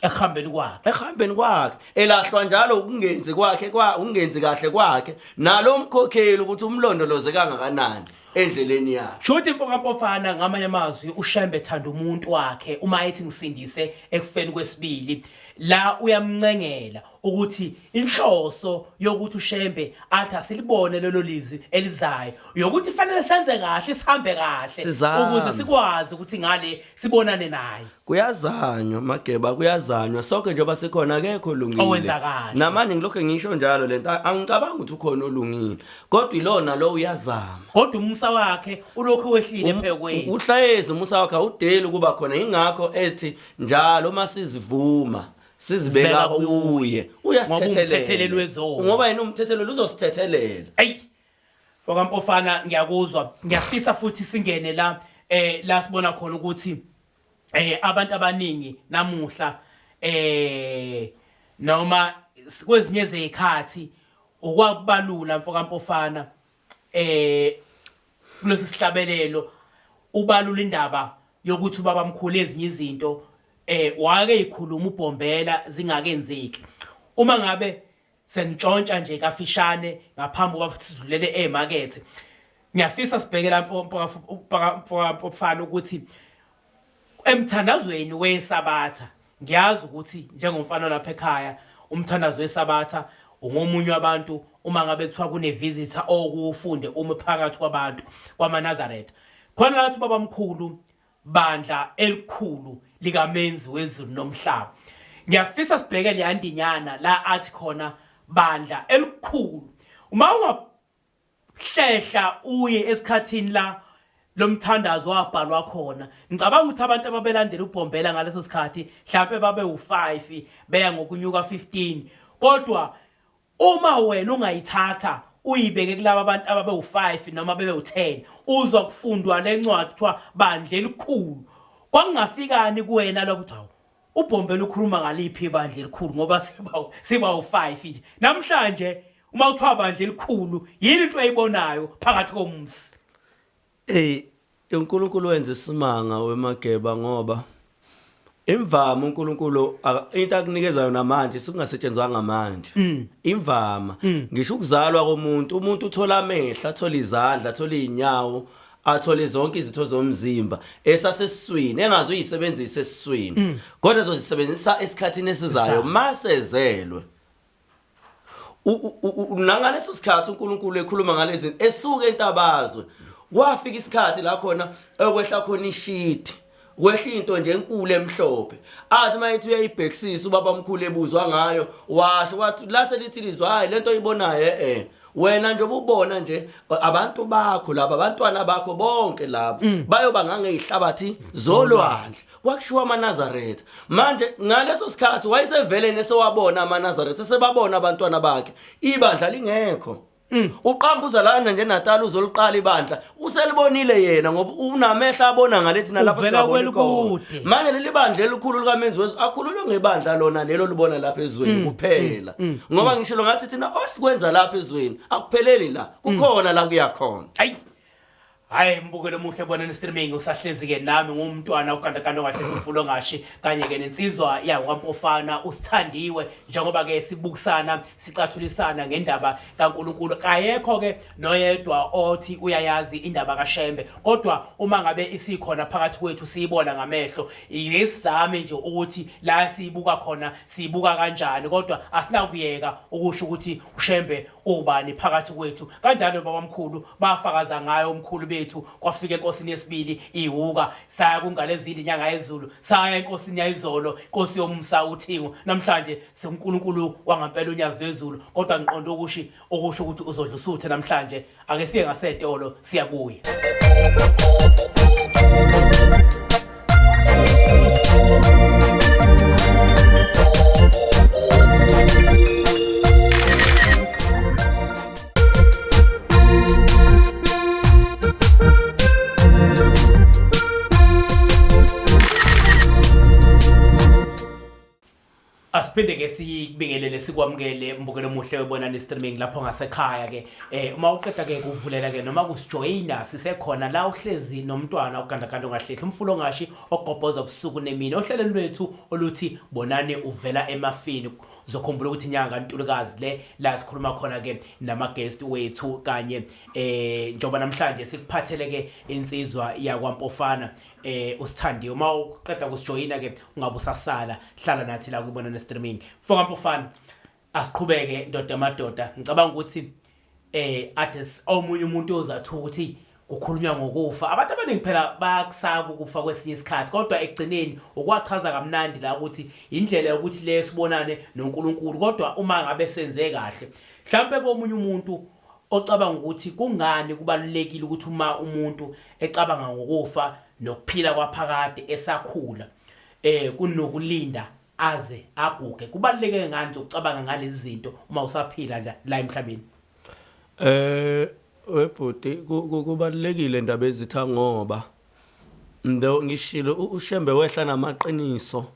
Ekuhambeni kwakhe. Ekuhambeni kwakhe, elahlwa njalo ukungenzi kwakhe, kwa ukungenzi kahle kwakhe nalo mkhokheli ukuthi umlondoloze kangakanani. Endleleni yakhe. Shuthi mfoka Mpofana, ngamanye amazwi uShembe thanda umuntu wakhe, uma ethi ngisindise ekufeni kwesibili, la uyamncengela ukuthi inhloso yokuthi uShembe athi asilibone lelo lizwi elizayo yokuthi fanele senze kahle, sihambe kahle. Sizame. Ukuze sikwazi ukuthi ngale sibonane naye. Kuyazanywa Mageba, kuyazanywa sonke njengoba sikhona, akekho olungile. Owenza kahle. Namanje ngilokho ngisho njalo lento, angicabangi ukuthi ukhona olungile, kodwa ilona lo uyazama. Kodwa umusa wakhe ulokhu wehlile phekweni. Uhlezi umusa wakhe awudeli ukuba khona, ingakho ethi njalo uma sizivuma sizibeka Sibeka kuye kuye. Ngoba uyasithethelela. Umthetheleli wezono. Ngoba yena umthetheleli, uzosithethelela. Ey, mfoka Mpofana, ngiyakuzwa. Ngiyafisa futhi singene la la sibona khona ukuthi abantu abaningi namuhla noma kwezinye zezikhathi ukwakubalula mfoka Mpofana kulesi sihlabelelo ubalula indaba yokuthi ubaba mkhulu ezinye izinto wake ikhuluma uBhombela zingakenzeki. Uma ngabe sengitshontsha nje kafishane ngaphambi kokuba sidlulele emakethe, ngiyafisa sibheke la mfana ukuthi emthandazweni weSabatha, ngiyazi ukuthi njengomfana lapha ekhaya umthandazo weSabatha ungomunye wabantu uma ngabe kuthiwa kune visitor okufunde uma phakathi kwabantu kwamaNazaretha khona lathi babamkhulu bandla elikhulu likaMenzi wezulu nomhlaba. Ngiyafisa sibheke leyandinyana la athi khona bandla elikhulu. Uma ungahlehla uye esikhathini la lomthandazo wabhalwa khona, ngicabanga ukuthi abantu ababelandela uBhombela ngaleso sikhathi mhlambe babe u5 beya ngokunyuka 15, kodwa uma wena ungayithatha uyibeke kulaba abantu ababe u5 noma bebe u10, uzwa kufundwa lencwadi kuthiwa bandla elikhulu, kwakungafikani kuwena lokho ukuthi hawu, uBhombela ukhuluma ngaliphi ibandla elikhulu, ngoba siba u5 nje namhlanje? Uma kuthiwa bandla elikhulu, yini into oyibonayo phakathi komuzi? Ey, uNkulunkulu wenza isimanga wemageba, ngoba imvama uNkulunkulu into akunikeza yona manje sikungasetshenzwanga manje. Imvama ngisho ukuzalwa komuntu, umuntu uthola amehlo, athola izandla, athola izinyawo, athole zonke izitho zomzimba esasesiswini, engazi uyisebenzisa esiswini, kodwa ezozisebenzisa esikhathini esizayo masezelwe. Nangaleso sikhathi uNkulunkulu ekhuluma ngalezi esuke entabazwe, kwafika isikhathi la khona ekwehla khona ishidi, kwehla into nje enkulu emhlophe, athi mayethi uyayibhekisisa ubaba omkhulu ebuzwa ngayo, washo wathi lase lithi lizwa, hayi, lento oyibonayo wena nje ubona nje abantu bakho laba, abantwana bakho bonke laba bayoba ngangezihlabathi zolwandle. Kwakushiwo amaNazaretha. Manje ngaleso sikhathi wayesevele nesewabona amaNazaretha, sebabona abantwana bakhe, ibandla lingekho. Uqamba uzalana nje Natal uzoliqala ibandla, uselibonile yena ngoba unamehla abona ngalethi nalapho Uvela singaboni khona. kwelikude. Manje leli bandla elikhulu likaMenzi wezulu akhululwe ngebandla lona lelo libona lapha ezweni kuphela, ngoba ngisho ngathi thina osikwenza lapha ezweni akupheleli la, kukhona la kuya khona. Ayi hayi, mbukelo omuhle bona streaming, usahlezi ke nami ngumntwana uGandaganda ongahlezi umfulo ongashi, kanye ke nensizwa yakwaMpofana uSithandiwe, njengoba ke sibukisana sicathulisana ngendaba kaNkuluNkulu. Kayekho ke noyedwa othi uyayazi indaba kaShembe, kodwa uma ngabe isikhona phakathi kwethu siyibona ngamehlo, yesizame nje ukuthi la siyibuka khona siyibuka kanjani, kodwa asinakuyeka ukusho ukuthi uShembe ubani phakathi kwethu. Kanjalo babamkhulu bafakaza ngayo omkhulu bethu, kwafika enkosini yesibili iwuka, saya kungalezindi inyanga yezulu, saya enkosini yayizolo, inkosi yomsa uThingo, namhlanje singuNkulunkulu wangampela uNyazi lwezulu. Kodwa ngiqonda ukusho ukuthi uzodla usuthe namhlanje. Ake siye ngasetolo, siyabuya. Asiphinde ke sikubingelele sikwamukele mbukelo omuhle webonani streaming lapho ngasekhaya ke uma uqeda ke kuvulela ke noma kusijoyina sisekhona la uhlezi nomntwana ugandaganda ongahlehli umfulo ongashi ogobhoza ubusuku nemini ohlelweni lwethu oluthi bonani uvela emafini. Uzokhumbula ukuthi inyanga kaNtulikazi le la sikhuluma khona ke nama guest wethu kanye njengoba namhlanje sikuphathele ke insizwa yakwaMpofana usithandiwe. Uma uqeda kusijoyina ke ungabe usasala, hlala nathi la kuyibona streaming. Mfoka Mpofana, asiqhubeke ndoda madoda. Ngicabanga ukuthi ade omunye umuntu ozathuka ukuthi kukhulunywa ngokufa. Abantu abaningi phela bayakusaba ukufa kwesinye isikhathi, kodwa ekugcineni ukwachaza kamnandi la ukuthi indlela yokuthi le sibonane noNkulunkulu, kodwa uma ngabe senze kahle. Mhlawumbe komunye umuntu ocabanga ukuthi kungani kubalulekile ukuthi uma umuntu ecabanga ngokufa nokuphila kwaphakade esakhula kunokulinda aze aguge, kubaluleke ngani ukucabanga ngalezi zinto uma usaphila nje la emhlabeni? Webhuti, kubalulekile indaba ezitha ngoba ndo ngishilo uShembe wehla namaqiniso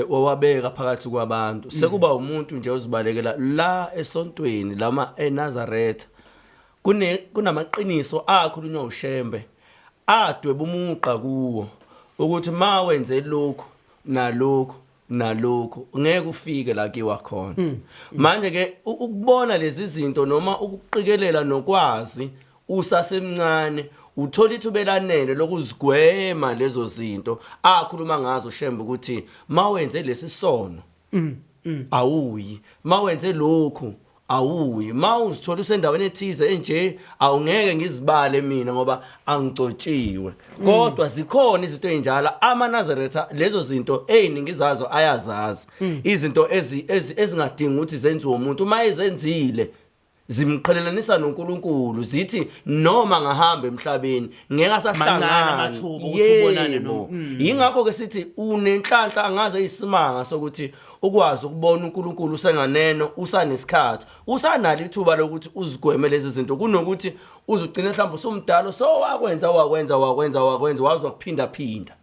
wawabeka phakathi kwabantu. Sekuba umuntu nje ozibalekela la esontweni lama eNazaretha, kunamaqiniso akhulunywa uShembe adweba umugqa kuwo ukuthi ma wenze lokhu nalokhu nalokhu ngeke ufike la kiwa khona. Manje ke ukubona lezi zinto noma ukuqikelela nokwazi usasemncane, uthola ithuba elanele lokuzigwema lezo zinto akhuluma ngazo Shembe ukuthi mawenze lesi sono awuyi, mawenze lokhu awuyi, mawuzithola usendaweni ethize enje awungeke ngizibale mina ngoba angigcotshiwe. Kodwa zikhona izinto ezinjalo, amaNazaretha lezo zinto eziningi zazo ayazazi, izinto ezingadingi ukuthi zenziwe umuntu. Uma ezenzile zimqhelelanisa noNkulunkulu, zithi noma ngahamba emhlabeni ngeke asahlangana amathuba ukuthi ubonane no. Yingakho ke sithi unenhlanhla angaze isimanga sokuthi ukwazi ukubona uNkulunkulu usenganeno, usanesikhathi, usanalo ithuba lokuthi uzigweme lezi zinto, kunokuthi uzugcine mhlawumbe usumdala so wakwenza wakwenza wakwenza wakwenza wazwa kuphinda phinda.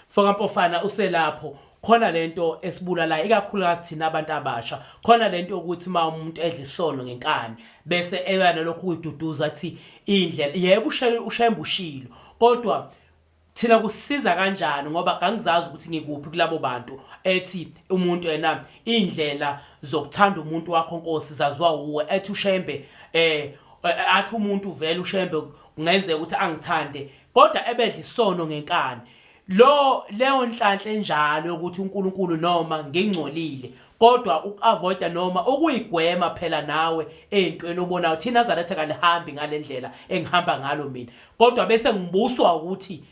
Mfoka Mpofana, uselapho khona lento esibulalayo ikakhulukazi thina abantu abasha, khona lento yokuthi uma umuntu edla isono ngenkani bese eba nalokhu kuyiduduza athi indlela yebo uShembe ushilo, kodwa thina kusiza kanjani ngoba kangizazi ukuthi ngikuphi kulabo bantu ethi umuntu yena indlela zokuthanda umuntu wakho Nkosi zaziwa uwe, ethi uShembe athi umuntu vele uShembe kungenzeka ukuthi angithande kodwa ebedla isono ngenkani. Lo leyo nhlanhla enjalo ukuthi uNkulunkulu noma ngingcolile kodwa ukuavoida noma ukuyigwema phela nawe entweni obonayo. Thina Nazaretha kalihambi ngalendlela engihamba ngalo mina, kodwa bese ngibuswa ukuthi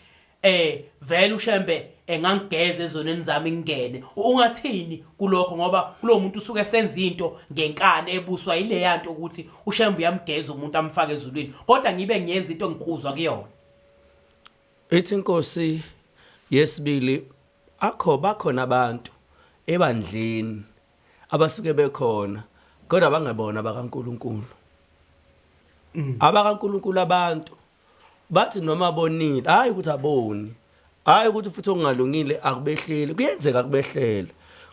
vele uShembe engangigeza ezoneni zami ngingene. Ungathini kulokho ngoba kulo muntu usuke esenza into ngenkani ebuswa yileya nto ukuthi uShembe uyamgeza umuntu amfake ezulwini, kodwa ngibe ngiyenza into engikhuzwa kuyona. Ithi inkosi yesibili akho bakhona abantu ebandleni abasuke bekhona kodwa bangebona abakaNkuluNkulu. AbakaNkuluNkulu abantu bathi noma bonile, hayi ukuthi aboni, hayi ukuthi futhi okungalungile akubehleli, kuyenzeka kubehlele.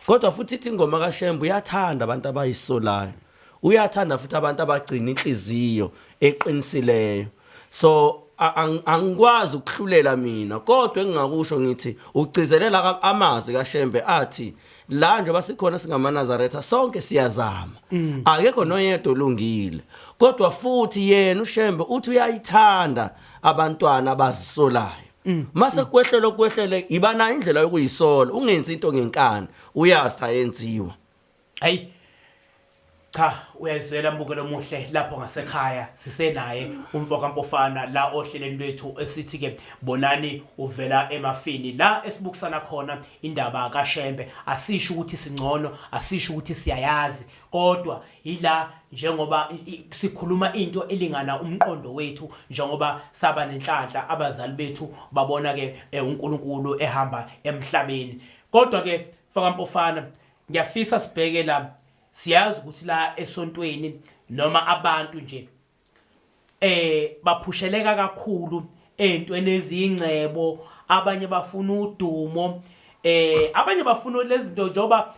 Kodwa futhi ithi ingoma kaShembe uyathanda abantu abayisolayo, uyathanda futhi abantu abagcina inhliziyo eqinisileyo. So angikwazi ukuhlulela mina, kodwa engingakusho ngithi ugcizelela amazwi kaShembe athi la njengoba sikhona singamaNazaretha sonke siyazama, akekho noyedwa olungile, kodwa futhi yena uShembe uthi uyayithanda abantwana abazisolayo. Mase kwehlele okwehlele, iba nayo indlela yokuyisola, ungenzi into ngenkani, uyazi ayenziwa. Hayi cha, uyayizwela mbukelo omuhle lapho ngasekhaya, sisenaye umfoka Mpofana la ohlelweni lwethu esithi ke bonani uvela emafini, la esibukisana khona indaba kaShembe. Asisho ukuthi singcono, asisho ukuthi siyayazi, kodwa ila njengoba sikhuluma into elingana umqondo wethu, njengoba saba nenhlanhla abazali bethu babona ke uNkulunkulu ehamba emhlabeni. Kodwa ke mfoka Mpofana, ngiyafisa sibheke la, siyazi ukuthi la esontweni noma abantu nje baphusheleka kakhulu entweni ezingcebo, abanye bafuna udumo, abanye bafuna lezi zinto njengoba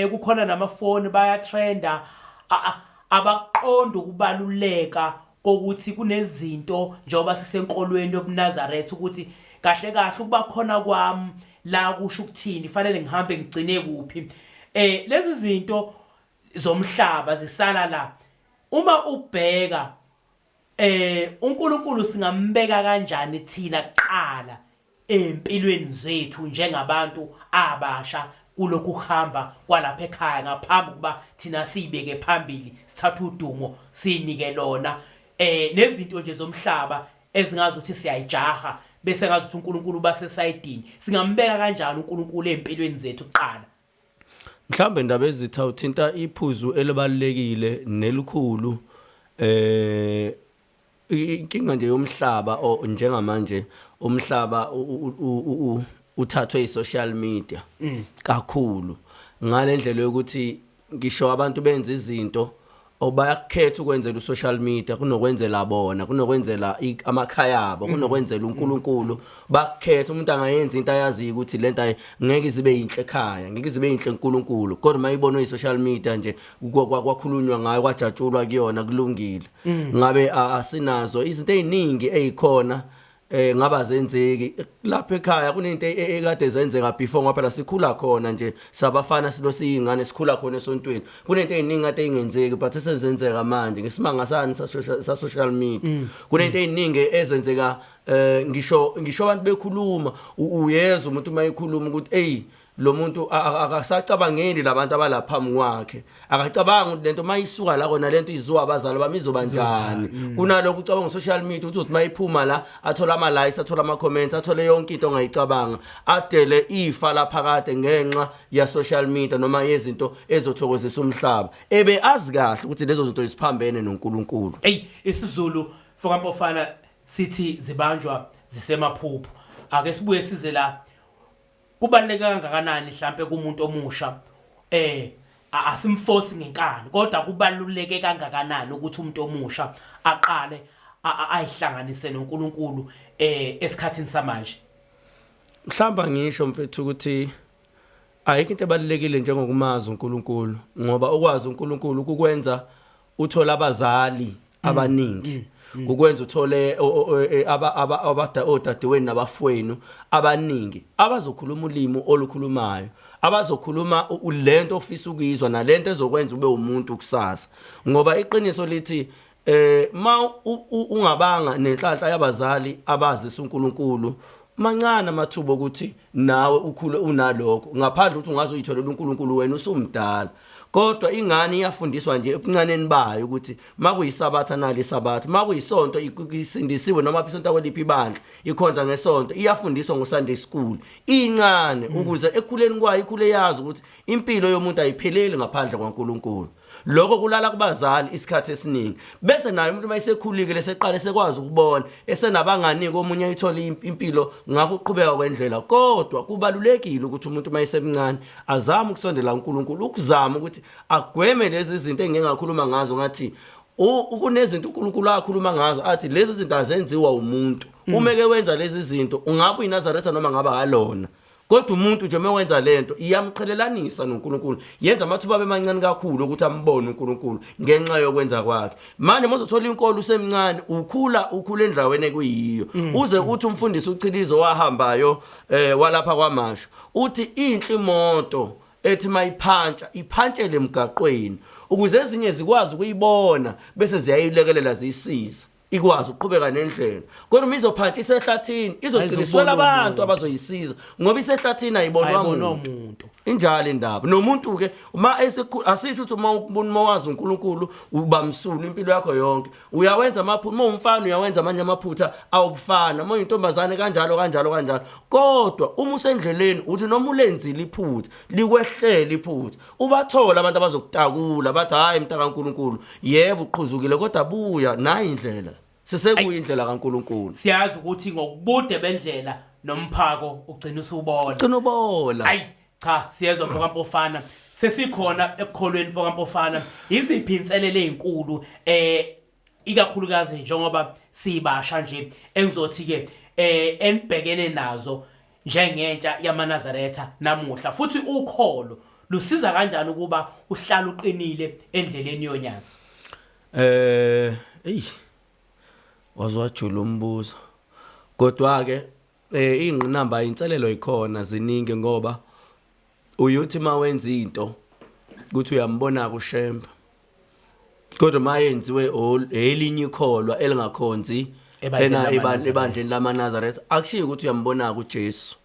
Kukhona namafoni bayatrenda, abaqonda ukubaluleka kokuthi kunezinto njengoba sisenkolweni yobuNazaretha, ukuthi kahle kahle ukuba khona kwami la kusho ukuthini, fanele ngihambe ngigcine kuphi. Lezi zinto zomhlaba zisala la. Uma ubheka uNkulunkulu singambeka kanjani thina kuqala empilweni zethu njengabantu abasha kulokhu kuhamba kwalapha ekhaya, ngaphambi kuba thina siyibeke phambili, sithathe udumo sinike lona, nezinto nje zomhlaba ezingazi ukuthi siyayijaha, bese ngazi ukuthi uNkulunkulu basesayidini? Singambeka kanjani uNkulunkulu empilweni zethu kuqala? Mhlambe ndaba ezitha uthinta iphuzu elibalulekile nelikhulu. Inkinga nje yomhlaba njengamanje, umhlaba uthathwe i-social media kakhulu, ngalendlela yokuthi ngisho abantu benza izinto obayakukhetha ukwenzela u-social media kunokwenzela bona, kunokwenzela amakhaya abo, kunokwenzela uNkulunkulu. Bakukhetha umuntu angayenza into ayaziyo ukuthi lento ngeke izibe yinhle ekhaya, ngeke izibe yinhle uNkulunkulu, kodwa mayibonwe i-social media nje, kwakhulunywa ngayo, kwajatshulwa kuyona, kulungile. Ngabe asinazo izinto eziningi ezikhona, ngaba zenzeki lapha ekhaya. Kunento ekade zenzeka before, ngoba phela sikhula khona nje sabafana, silo siyingane, sikhula khona esontweni. Kunento eziningi kade ingenzeki, but esezenzeka manje ngesimanga sani sa social media. Kunento eziningi ezenzeka, ngisho abantu bekhuluma, uyezwa umuntu uma ekhuluma ukuthi hey, lo muntu akasacabangeli labantu abalapha kwakhe, akacabanga ukuthi lento mayisuka la kona, lento iziwa abazali bami izoba njani. Kunalokho ucabanga social media, uthi mayiphuma la athola ama likes, athola ama comments, athole yonke into ongayicabanga, adele ifa laphakade ngenxa ya social media noma yezinto ezothokozisa umhlaba, ebe azi kahle ukuthi lezo zinto isiphambene noNkulunkulu. Ey, isiZulu fokampofana sithi zibanjwa zisemaphupho. Ake sibuye size la. Kubaluleke kangakanani mhlambe kumuntu omusha, asimforce ngenkani, kodwa kubaluleke kangakanani ukuthi umuntu omusha aqale ayihlanganise noNkulunkulu esikhathini samanje? Mhlamba ngisho mfethu ukuthi ayikho into ebalulekile njengokumazi uNkulunkulu, ngoba ukwazi uNkulunkulu kukwenza uthola abazali abaningi, kukwenza uthole aba odadewenu nabafowenu abaningi abazokhuluma ulimi olukhulumayo, abazokhuluma lento ofisa ukuyizwa nalento ezokwenza ube umuntu kusasa. Ngoba iqiniso lithi ma ungabanga nenhlanhla yabazali abazisa uNkulunkulu, mancane amathuba ukuthi nawe ukhule unalokho, ngaphandle ukuthi ungaze uyitholele uNkulunkulu wena usumdala. Kodwa ingane iyafundiswa nje ebuncaneni bayo ukuthi makuyisabatha nali isabatha, makuyisonto isindisiwe, noma isonto kweliphi ibandla, ikhonza ngesonto, iyafundiswa ngo-Sunday school incane, ukuze ekukhuleni kwayo ikhule yazi ukuthi impilo yomuntu ayipheleli ngaphandle kwaNkulunkulu. Lokho kulala kubazali isikhathi esiningi, bese naye umuntu mayesekhulile leseqale sekwazi ukubona, esenabangani komunye, ayithola impilo ngakho uqhubeka kwendlela. Kodwa kubalulekile ukuthi umuntu mayesemncane azame ukusondela uNkulunkulu, ukuzama ukuthi agweme lezi zinto engike ngakhuluma ngazo, ngathi kunezinto uNkulunkulu akhuluma ngazo, athi lezi zinto azenziwa umuntu. Uma ke wenza lezi zinto, ungabe uyiNazaretha noma ngaba halona, kodwa umuntu nje uma wenza lento iyamqhelelanisa noNkulunkulu, yenza amathuba abe mancane kakhulu ukuthi ambone uNkulunkulu ngenxa yokwenza kwakhe. Manje uma uzothola inkolo usemncane, ukhula ukhula endaweni ekuyiyo, uze uthi umfundisi uChilizo wahambayo walapha kwaMashu, uthi inhle imoto ethi mayiphantsha iphantshele emgaqweni ukuze ezinye zikwazi ukuyibona, bese ziyayilekelela, ziyisiza ikwazi ukuqhubeka nendlela. Kodwa uma izophantsha isehlathini, izogcina iswela Ayizobonwa abantu umuntu. abazoyisiza, ngoba isehlathini, ayibonwa Ayibonwa muntu. Umuntu. Injalo indaba nomuntu ke uma asisho ukuthi uma ubona, uma wazi uNkulunkulu, ubamsulu impilo yakho yonke. Uyawenza amaphutha uma umfana, uyawenza amanye amaphutha awubufana, uma uyintombazane kanjalo kanjalo kanjalo. Kodwa uma usendleleni, uthi noma ulenzile iphutha, likwehlela iphutha, ubathola abantu abazokutakula, bathi hayi mntaka kaNkulunkulu, yebo uqhuzukile, kodwa buya nayi indlela, sisekuyindlela kaNkulunkulu. Siyazi ukuthi ngokubude bendlela nomphako ugcina usubola. Gcina ubola. Ayi cha, siyezwa mfokampofana, sesikhona ekukholweni mfokampofana. Iziphi inselele ezinkulu, ikakhulukazi njengoba sibasha nje, engizothi ke enibhekene nazo njengentsha yamaNazaretha namuhla, futhi ukholo? Lusiza kanjani ukuba uhlale uqinile endleleni yonyazi? Eh, eyi. Wazwajula umbuzo. Kodwa ke eh ingqinamba inselelo ikhona ziningi ngoba uyothi mawenza into ukuthi uyambona kuShembe. Kodwa mayenziwe elinye ikholwa elingakhonzi ena ebandleni lamaNazaretha akushiyi ukuthi uyambona kuJesu.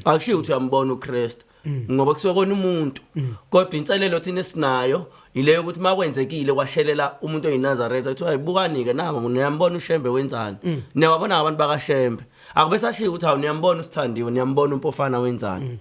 Akushiwo ukuthi uyambona uKristu ngoba kusuke kona umuntu kodwa inselelo thina esinayo ileyo ukuthi makwenzekile kwashelela umuntu oyiNazaretha kuthiwa ayibukani ke nango niyambona uShembe wenzani niyababona abantu bakaShembe akube sashiya ukuthi hawu niyambona uSithandiwe niyambona uMpofana wenzani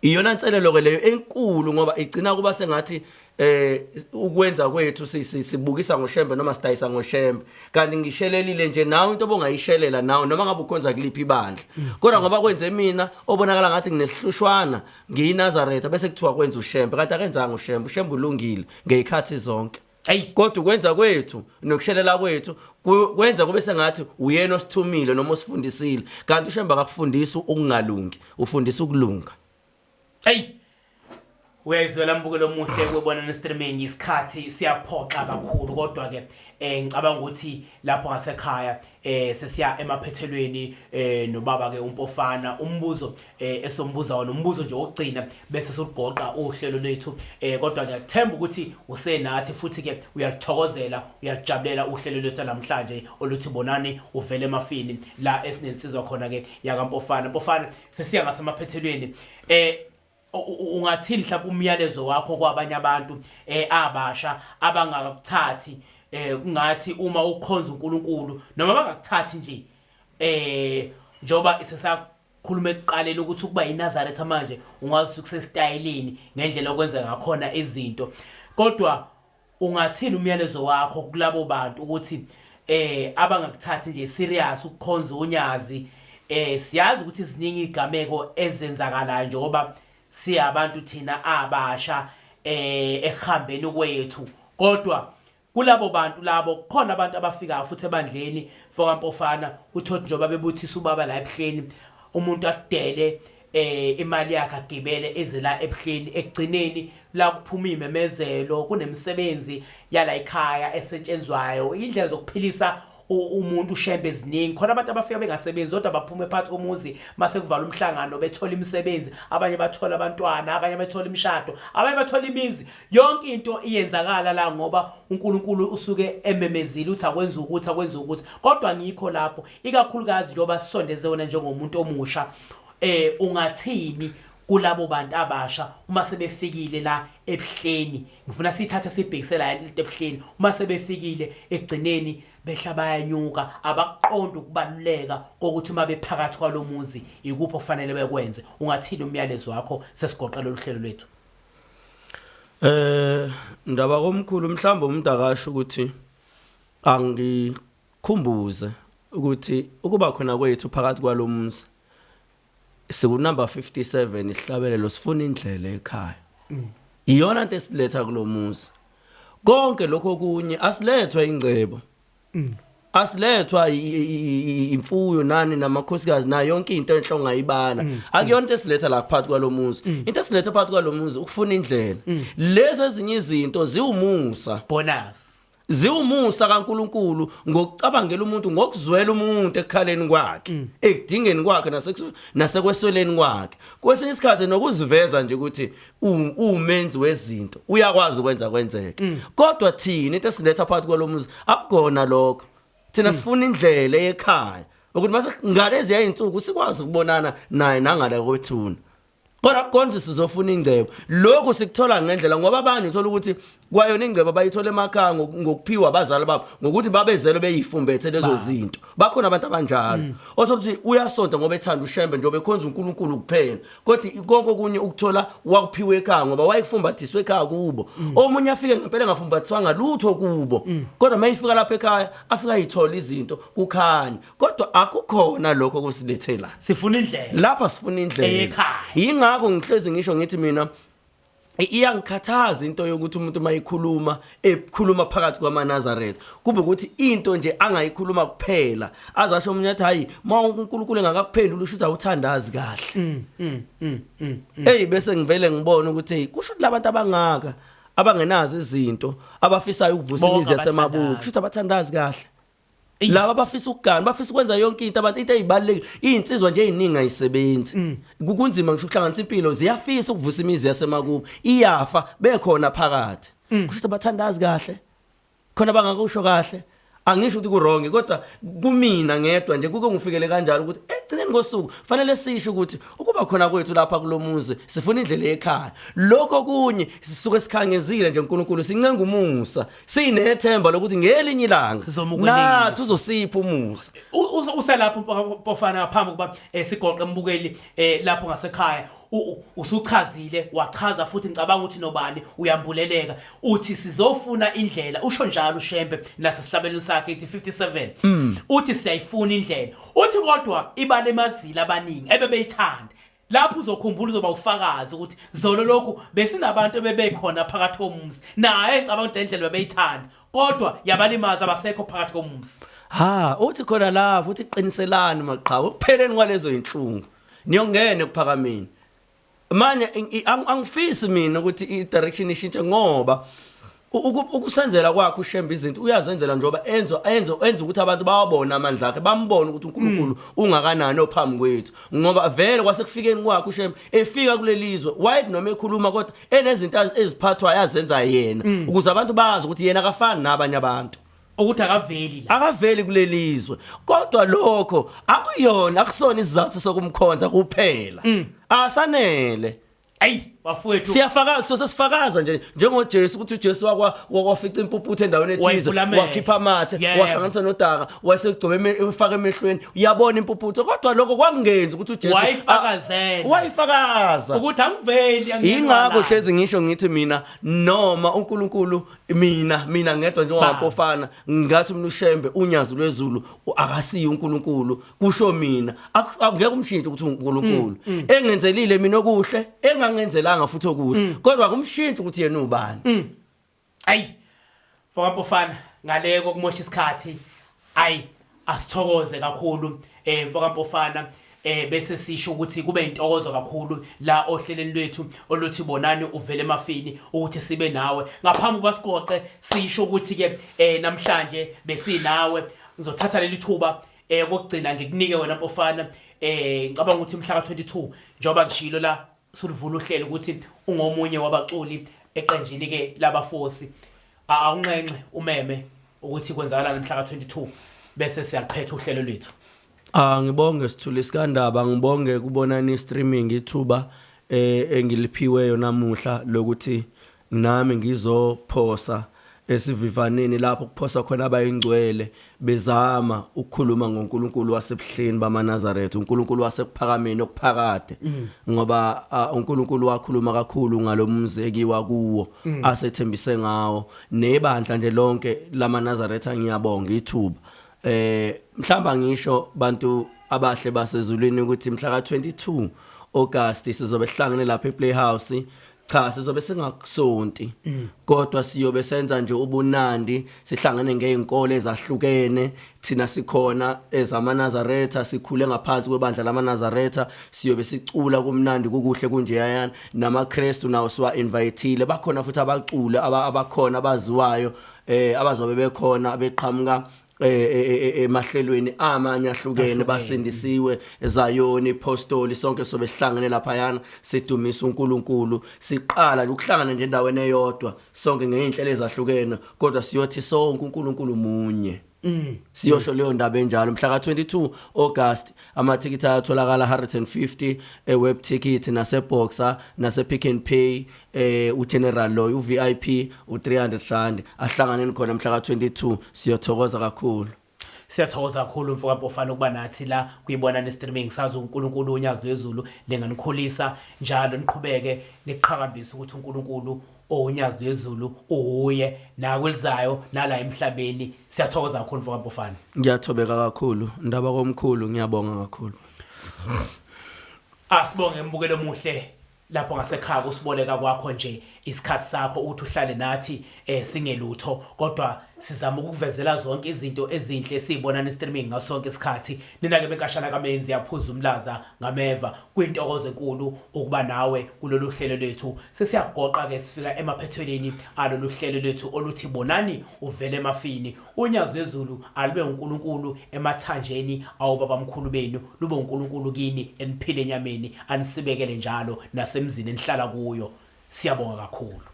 iyona nselelo ke leyo enkulu ngoba igcina kuba sengathi eh ukwenza kwethu sibukisa ngoshembe noma sidayisa ngoshembe kanti ngishelelile nje nawe into obongayishelela nawe noma ngabe ukhonza kuliphi ibandla kodwa ngoba kwenze mina obonakala ngathi nginesihlushwana ngiyiNazaretha bese kuthiwa kwenza ushembe kanti akenzanga ushembe ushembe ulungile ngezikhathi zonke Ayi. Kodwa ukwenza kwethu nokushelela kwethu kwenza kube sengathi uyena osithumile noma osifundisile kanti uShembe akakufundisi ukungalungi ufundisa ukulunga. Ayi. Uyayizwela mbukelo omuhle kwebona ne-streaming isikhathi siyaphoxa kakhulu kodwa ke eh ngicabanga ukuthi lapho ngasekhaya eh sesiya emaphethelweni eh nobaba ke uMpofana umbuzo eh esombuza wona umbuzo nje wokugcina bese solugoqa uhlelo lwethu eh kodwa ngiyathemba ukuthi usenathi futhi ke uyalithokozela uyalijabulela uhlelo lwethu namhlanje oluthi bonani uvele emafini la esinensizwa khona ke yakaMpofana Mpofana sesiya ngasemaphethelweni eh ungathini mhlawumbe umyalezo wakho kwabanye abantu eh abasha abangakuthathi eh kungathi uma ukhonza uNkulunkulu noma bangakuthathi nje eh njoba khuluma ekuqaleni ukuthi ukuba yiNazaretha manje ungazi ukuthi kusesitayelini ngendlela okwenzeka ngakhona izinto kodwa ungathini umyalezo wakho kulabo bantu ukuthi eh abangakuthathi nje serious ukukhonza unyazi eh siyazi ukuthi ziningi igameko ezenzakalayo njengoba siyabantu thina abasha eh ekuhambeni kwethu kodwa Kulabo bantu labo kukhona abantu abafikayo futhi ebandleni fokaMpofana uthole njengoba bebuthisa ubaba la ebuhleni umuntu akudele eh imali yakhe agibele eze la ebuhleni ekugcineni la kuphuma imemezelo kunemisebenzi yala ekhaya esetshenzwayo indlela zokuphilisa umuntu ushembe eziningi khona abantu abafika bengasebenzi kodwa baphume phakathi komuzi mase kuvala umhlangano bethola imisebenzi abanye bathola abantwana abanye bethola imishado abanye bathola imizi yonke into iyenzakala la ngoba uNkulunkulu usuke ememezile uthi akwenza ukuthi akwenza ukuthi kodwa ngikho lapho ikakhulukazi njengoba sisondeze wena njengomuntu omusha eh ungathini kulabo bantu abasha uma sebefikile la ebuhleni ngifuna sithathe sibhekise la ebuhleni uma sebefikile ekugcineni behla bayanyuka abakuqonda ukubaluleka kokuthi uma bephakathi kwalomuzi ikuphi okufanele bekwenze ungathini umyalezo wakho sesigoqa lolu hlelo lwethu Eh ndaba komkhulu mhlawumbe umuntu akasho ukuthi angikhumbuze ukuthi ukuba khona kwethu phakathi kwalomuzi siku number 57 isihlabelelo sifuna indlela ekhaya iyona into esiletha kulomuzi konke lokho okunye asilethwa ingcebo asilethwa imfuyo nani namakhosikazi nayo yonke into enhle ongayibala akuyona into esiletha la phakathi kwalomuzi into esiletha phakathi kwalomuzi ukufuna indlela lezi ezinye izinto ziwumusa bonus Ziwumusa kaNkulunkulu ngokucabangela umuntu ngokuzwela umuntu ekukhaleni kwakhe, mm. ekudingeni kwakhe nasekwesweleni kwakhe. Kwesinye isikhathi nokuziveza nje ukuthi uwumenzi wezinto, uyakwazi ukwenza kwenzeke. Mm. Kodwa thina into esiletha phakathi kwalomuzi akukona lokho. Thina mm. sifuna indlela ekhaya ukuthi mase ngalezi yazinsuku sikwazi ukubonana naye nangale kwethuna. Kodwa konje sizofuna ingcebo. Lokhu sikuthola ngendlela ngoba abanye uthola ukuthi kwayona ingcebo bayithola emakhaya ngokuphiwa abazali babo ngokuthi babezelwe beyifumbethe lezo zinto. Bakhona abantu abanjalo. Mm. Othola ukuthi uyasonta ngoba ethanda uShembe njengoba ekhonza uNkulunkulu kuphela. Kodwa konke okunye ukuthola wakuphiwa ekhaya ngoba wayefumbathiswe ekhaya kubo. Mm. Omunye afike ngempela engafumbathiswanga lutho kubo. Mm. Kodwa mayifika lapha ekhaya afika ayithola izinto kukhanya. Kodwa akukhona lokho okusilethela. Sifuna indlela. Lapha sifuna indlela. Eyekhaya. Yingakho ngihlezi ngisho ngithi mina Iyangikhathaza into yokuthi umuntu mayikhuluma ekhuluma phakathi kwamaNazaretha kube ukuthi into nje angayikhuluma kuphela azasho omunye athi hayi ma uNkulunkulu engakakuphendula usho ukuthi awuthandazi kahle. Hey, bese ngivele ngibona ukuthi hey, kusho ukuthi labantu abangaka abangenazo izinto abafisayo ukuvusa Bonke imizi yasemabuku, abathandazi. kusho ukuthi abathandazi kahle. Eish. Laba abafisa ukugana, bafisa ukwenza yonke into, abantu into ezibalulekile, izinsizwa nje eziningi ayisebenzi. Kunzima ngisho ukuhlanganisa impilo, ziyafisa ukuvusa imizi yasemakubo, iyafa bekhona phakathi. Kusho ukuthi abathandazi kahle, khona bangakusho kahle. Angisho ukuthi ku-wrong, kodwa kumina ngedwa nje kuke ngifikele kanjalo ukuthi ekugcineni kosuku fanele sisho ukuthi ukuba khona kwethu lapha kulomuzi sifuna indlela ekhaya. Lokho kunye sisuke sikhangezile nje uNkulunkulu, sincenga umusa, sinethemba lokuthi ngelinye ilanga Sizomukwelisa. nathi uzosipha umusa. Uselapho Mpofana, ngaphambi kokuba sigoqe embukeli lapho ngasekhaya, usuchazile wachaza futhi ngicabanga ukuthi nobani uyambuleleka, uthi sizofuna indlela, usho njalo uShembe nasesihlabelweni sakhe ithi 57, uthi siyayifuna indlela, uthi kodwa ibalemazile abaningi ebebeyithanda. Lapho uzokhumbula, uzoba ufakazi ukuthi zolo lokhu besinabantu ebebekhona phakathi komuzi, naye ngicabanga ukuthi le ndlela bebeyithanda kodwa yabalimaza, abasekho phakathi komuzi. Ha, uthi khona lapho uthi qiniselani maqhawe, ukupheleni kwalezo inhlungu niyongena ekuphakameni. Manje angifisi mina ukuthi i-direction ishintshe, ngoba ukusenzela kwakhe uShembe izinto uyazenzela njengoba enza ukuthi abantu bawabone amandla akhe, bambone ukuthi uNkulunkulu ungakanani ophambi kwethu, ngoba vele kwasekufikeni kwakhe uShembe efika kulelizwe wayethi noma ekhuluma kodwa enezinto eziphathwayo azenza yena ukuze abantu bazi ukuthi yena akafani nabanye abantu, ukuthi akaveli la. Akaveli kulelizwe, kodwa lokho akuyona, akusona isizathu sokumkhonza kuphela, asanele. Ayi bafowethu. Siyafakaza, so sesifakaza nje njengoJesu ukuthi uJesu wakwafica impumputhe endaweni ethize, Wayivula amehlo. Wakhipha amathe, wahlanganisa nodaka, wasekugcoba, efaka emehlweni, uyabona impumputhe, kodwa lokho kwakungenzi ukuthi uJesu Wayifakazela. Wayifakaza ukuthi angiveli, angenwa Ingakho la. hlezi ngisho ngithi mina noma uNkulunkulu, mina ngedwa njengoMpofana ngathi mina uShembe unyazi lwezulu akasiyo uNkulunkulu, kusho mina. Akungeke umshintshe ukuthi uNkulunkulu engenzelile mina okuhle, engangenzelanga futhi okuhle, kodwa kumshintshe ukuthi yena ubani. Ayi mfokaMpofana, ngale kokumosha isikhathi, ayi asithokoze kakhulu mfokaMpofana, bese sisho ukuthi kube intokozo kakhulu la ohleleni lwethu oluthi Bonani Uvele Emafini ukuthi sibe nawe. Ngaphambi kuba sigoqe, sisho ukuthi ke namhlanje besinawe, ngizothatha leli thuba kokugcina ngikunike wena Mpofana. Ngicabanga ukuthi mhla ka22, njengoba ngishilo la sulivula uhlelo ukuthi ungomunye wabaculi eqenjini ke labafosi, awunxenxe umeme ukuthi kwenzakalani mhla ka22, bese siyaqhetha uhlelo lwethu. Ah, ngibonge Sithuli Sikandaba, ngibonge kubonani streaming ithuba engiliphiweyo namuhla lokuthi nami ngizophosa esivivaneni lapho kuphosa khona abayingcwele bezama ukukhuluma ngoNkulunkulu wasebuhleni bamaNazaretha, uNkulunkulu wasekuphakameni okuphakade, ngoba uNkulunkulu wakhuluma kakhulu ngalomzeki wakuwo asethembise ngawo nebandla nje lonke lamaNazaretha. Ngiyabonga ithuba. Mhlamba ngisho bantu abahle basezulwini ukuthi mhla ka22 August sizobe sihlangene lapha ePlayhouse. Cha, sizobe singakusonti, kodwa siyobe senza nje ubunandi, sihlangene ngeenkolo ezahlukene. Thina sikhona ezamaNazaretha, sikhule ngaphansi kwebandla lamaNazaretha, siyobe sicula kumnandi, kukuhle kunjeyana. NamaKristu nawo siwa inviteile, bakhona futhi abaculi abakhona abaziwayo abazobe bekhona beqhamuka emahlelweni amanye ahlukene, basindisiwe, Zayoni, Apostoli, sonke sobe sihlangene lapha yana sidumisa uNkulunkulu. Siqala nje ukuhlangana nje endaweni eyodwa sonke ngeyinhlelo ezahlukene, kodwa siyothi sonke uNkulunkulu munye. Siyosho leyo ndaba enjalo mhla ka22 August. Amathikithi ayatholakala 150 e-Web Ticket, nase-Boxer, nase-Pick n Pay. Ugeneral loyo, u-VIP u300 rand. Ahlanganeni khona mhla ka22, siyothokoza kakhulu. Siyathokoza kakhulu mfoka Mpofana ukuba nathi la kuyibona streaming. Sazi uNkulunkulu unyazi lwezulu lenganikhulisa njalo, niqhubeke niqhakambise ukuthi uNkulunkulu owunyazi lwezulu uhuye nakwelizayo nala emhlabeni. Siyathokoza kakhulu mfoka Mpofana. Ngiyathobeka kakhulu, ndaba komkhulu, ngiyabonga kakhulu. Asibonge, mbukelo muhle. Lapho ngasekhaya kusiboleka kwakho nje isikhathi sakho ukuthi uhlale nathi eh singelutho, kodwa sizama ukukuvezela zonke izinto ezinhle esizibona ne streaming ngaso sonke isikhathi. Nina ke benkashana kaMenzi yaphuza umlaza ngameva, kwintokozo enkulu ukuba nawe kulolu hlelo lwethu. Sesiyagoqa ke, sifika emaphethelweni alolu hlelo lwethu oluthi Bonani Uvele Emafini. Unyazi lwezulu alube uNkulunkulu emathanjeni awobabamkhulu benu, lube uNkulunkulu kini eniphile enyameni, anisibekele njalo nasemzini enihlala kuyo. Siyabonga kakhulu.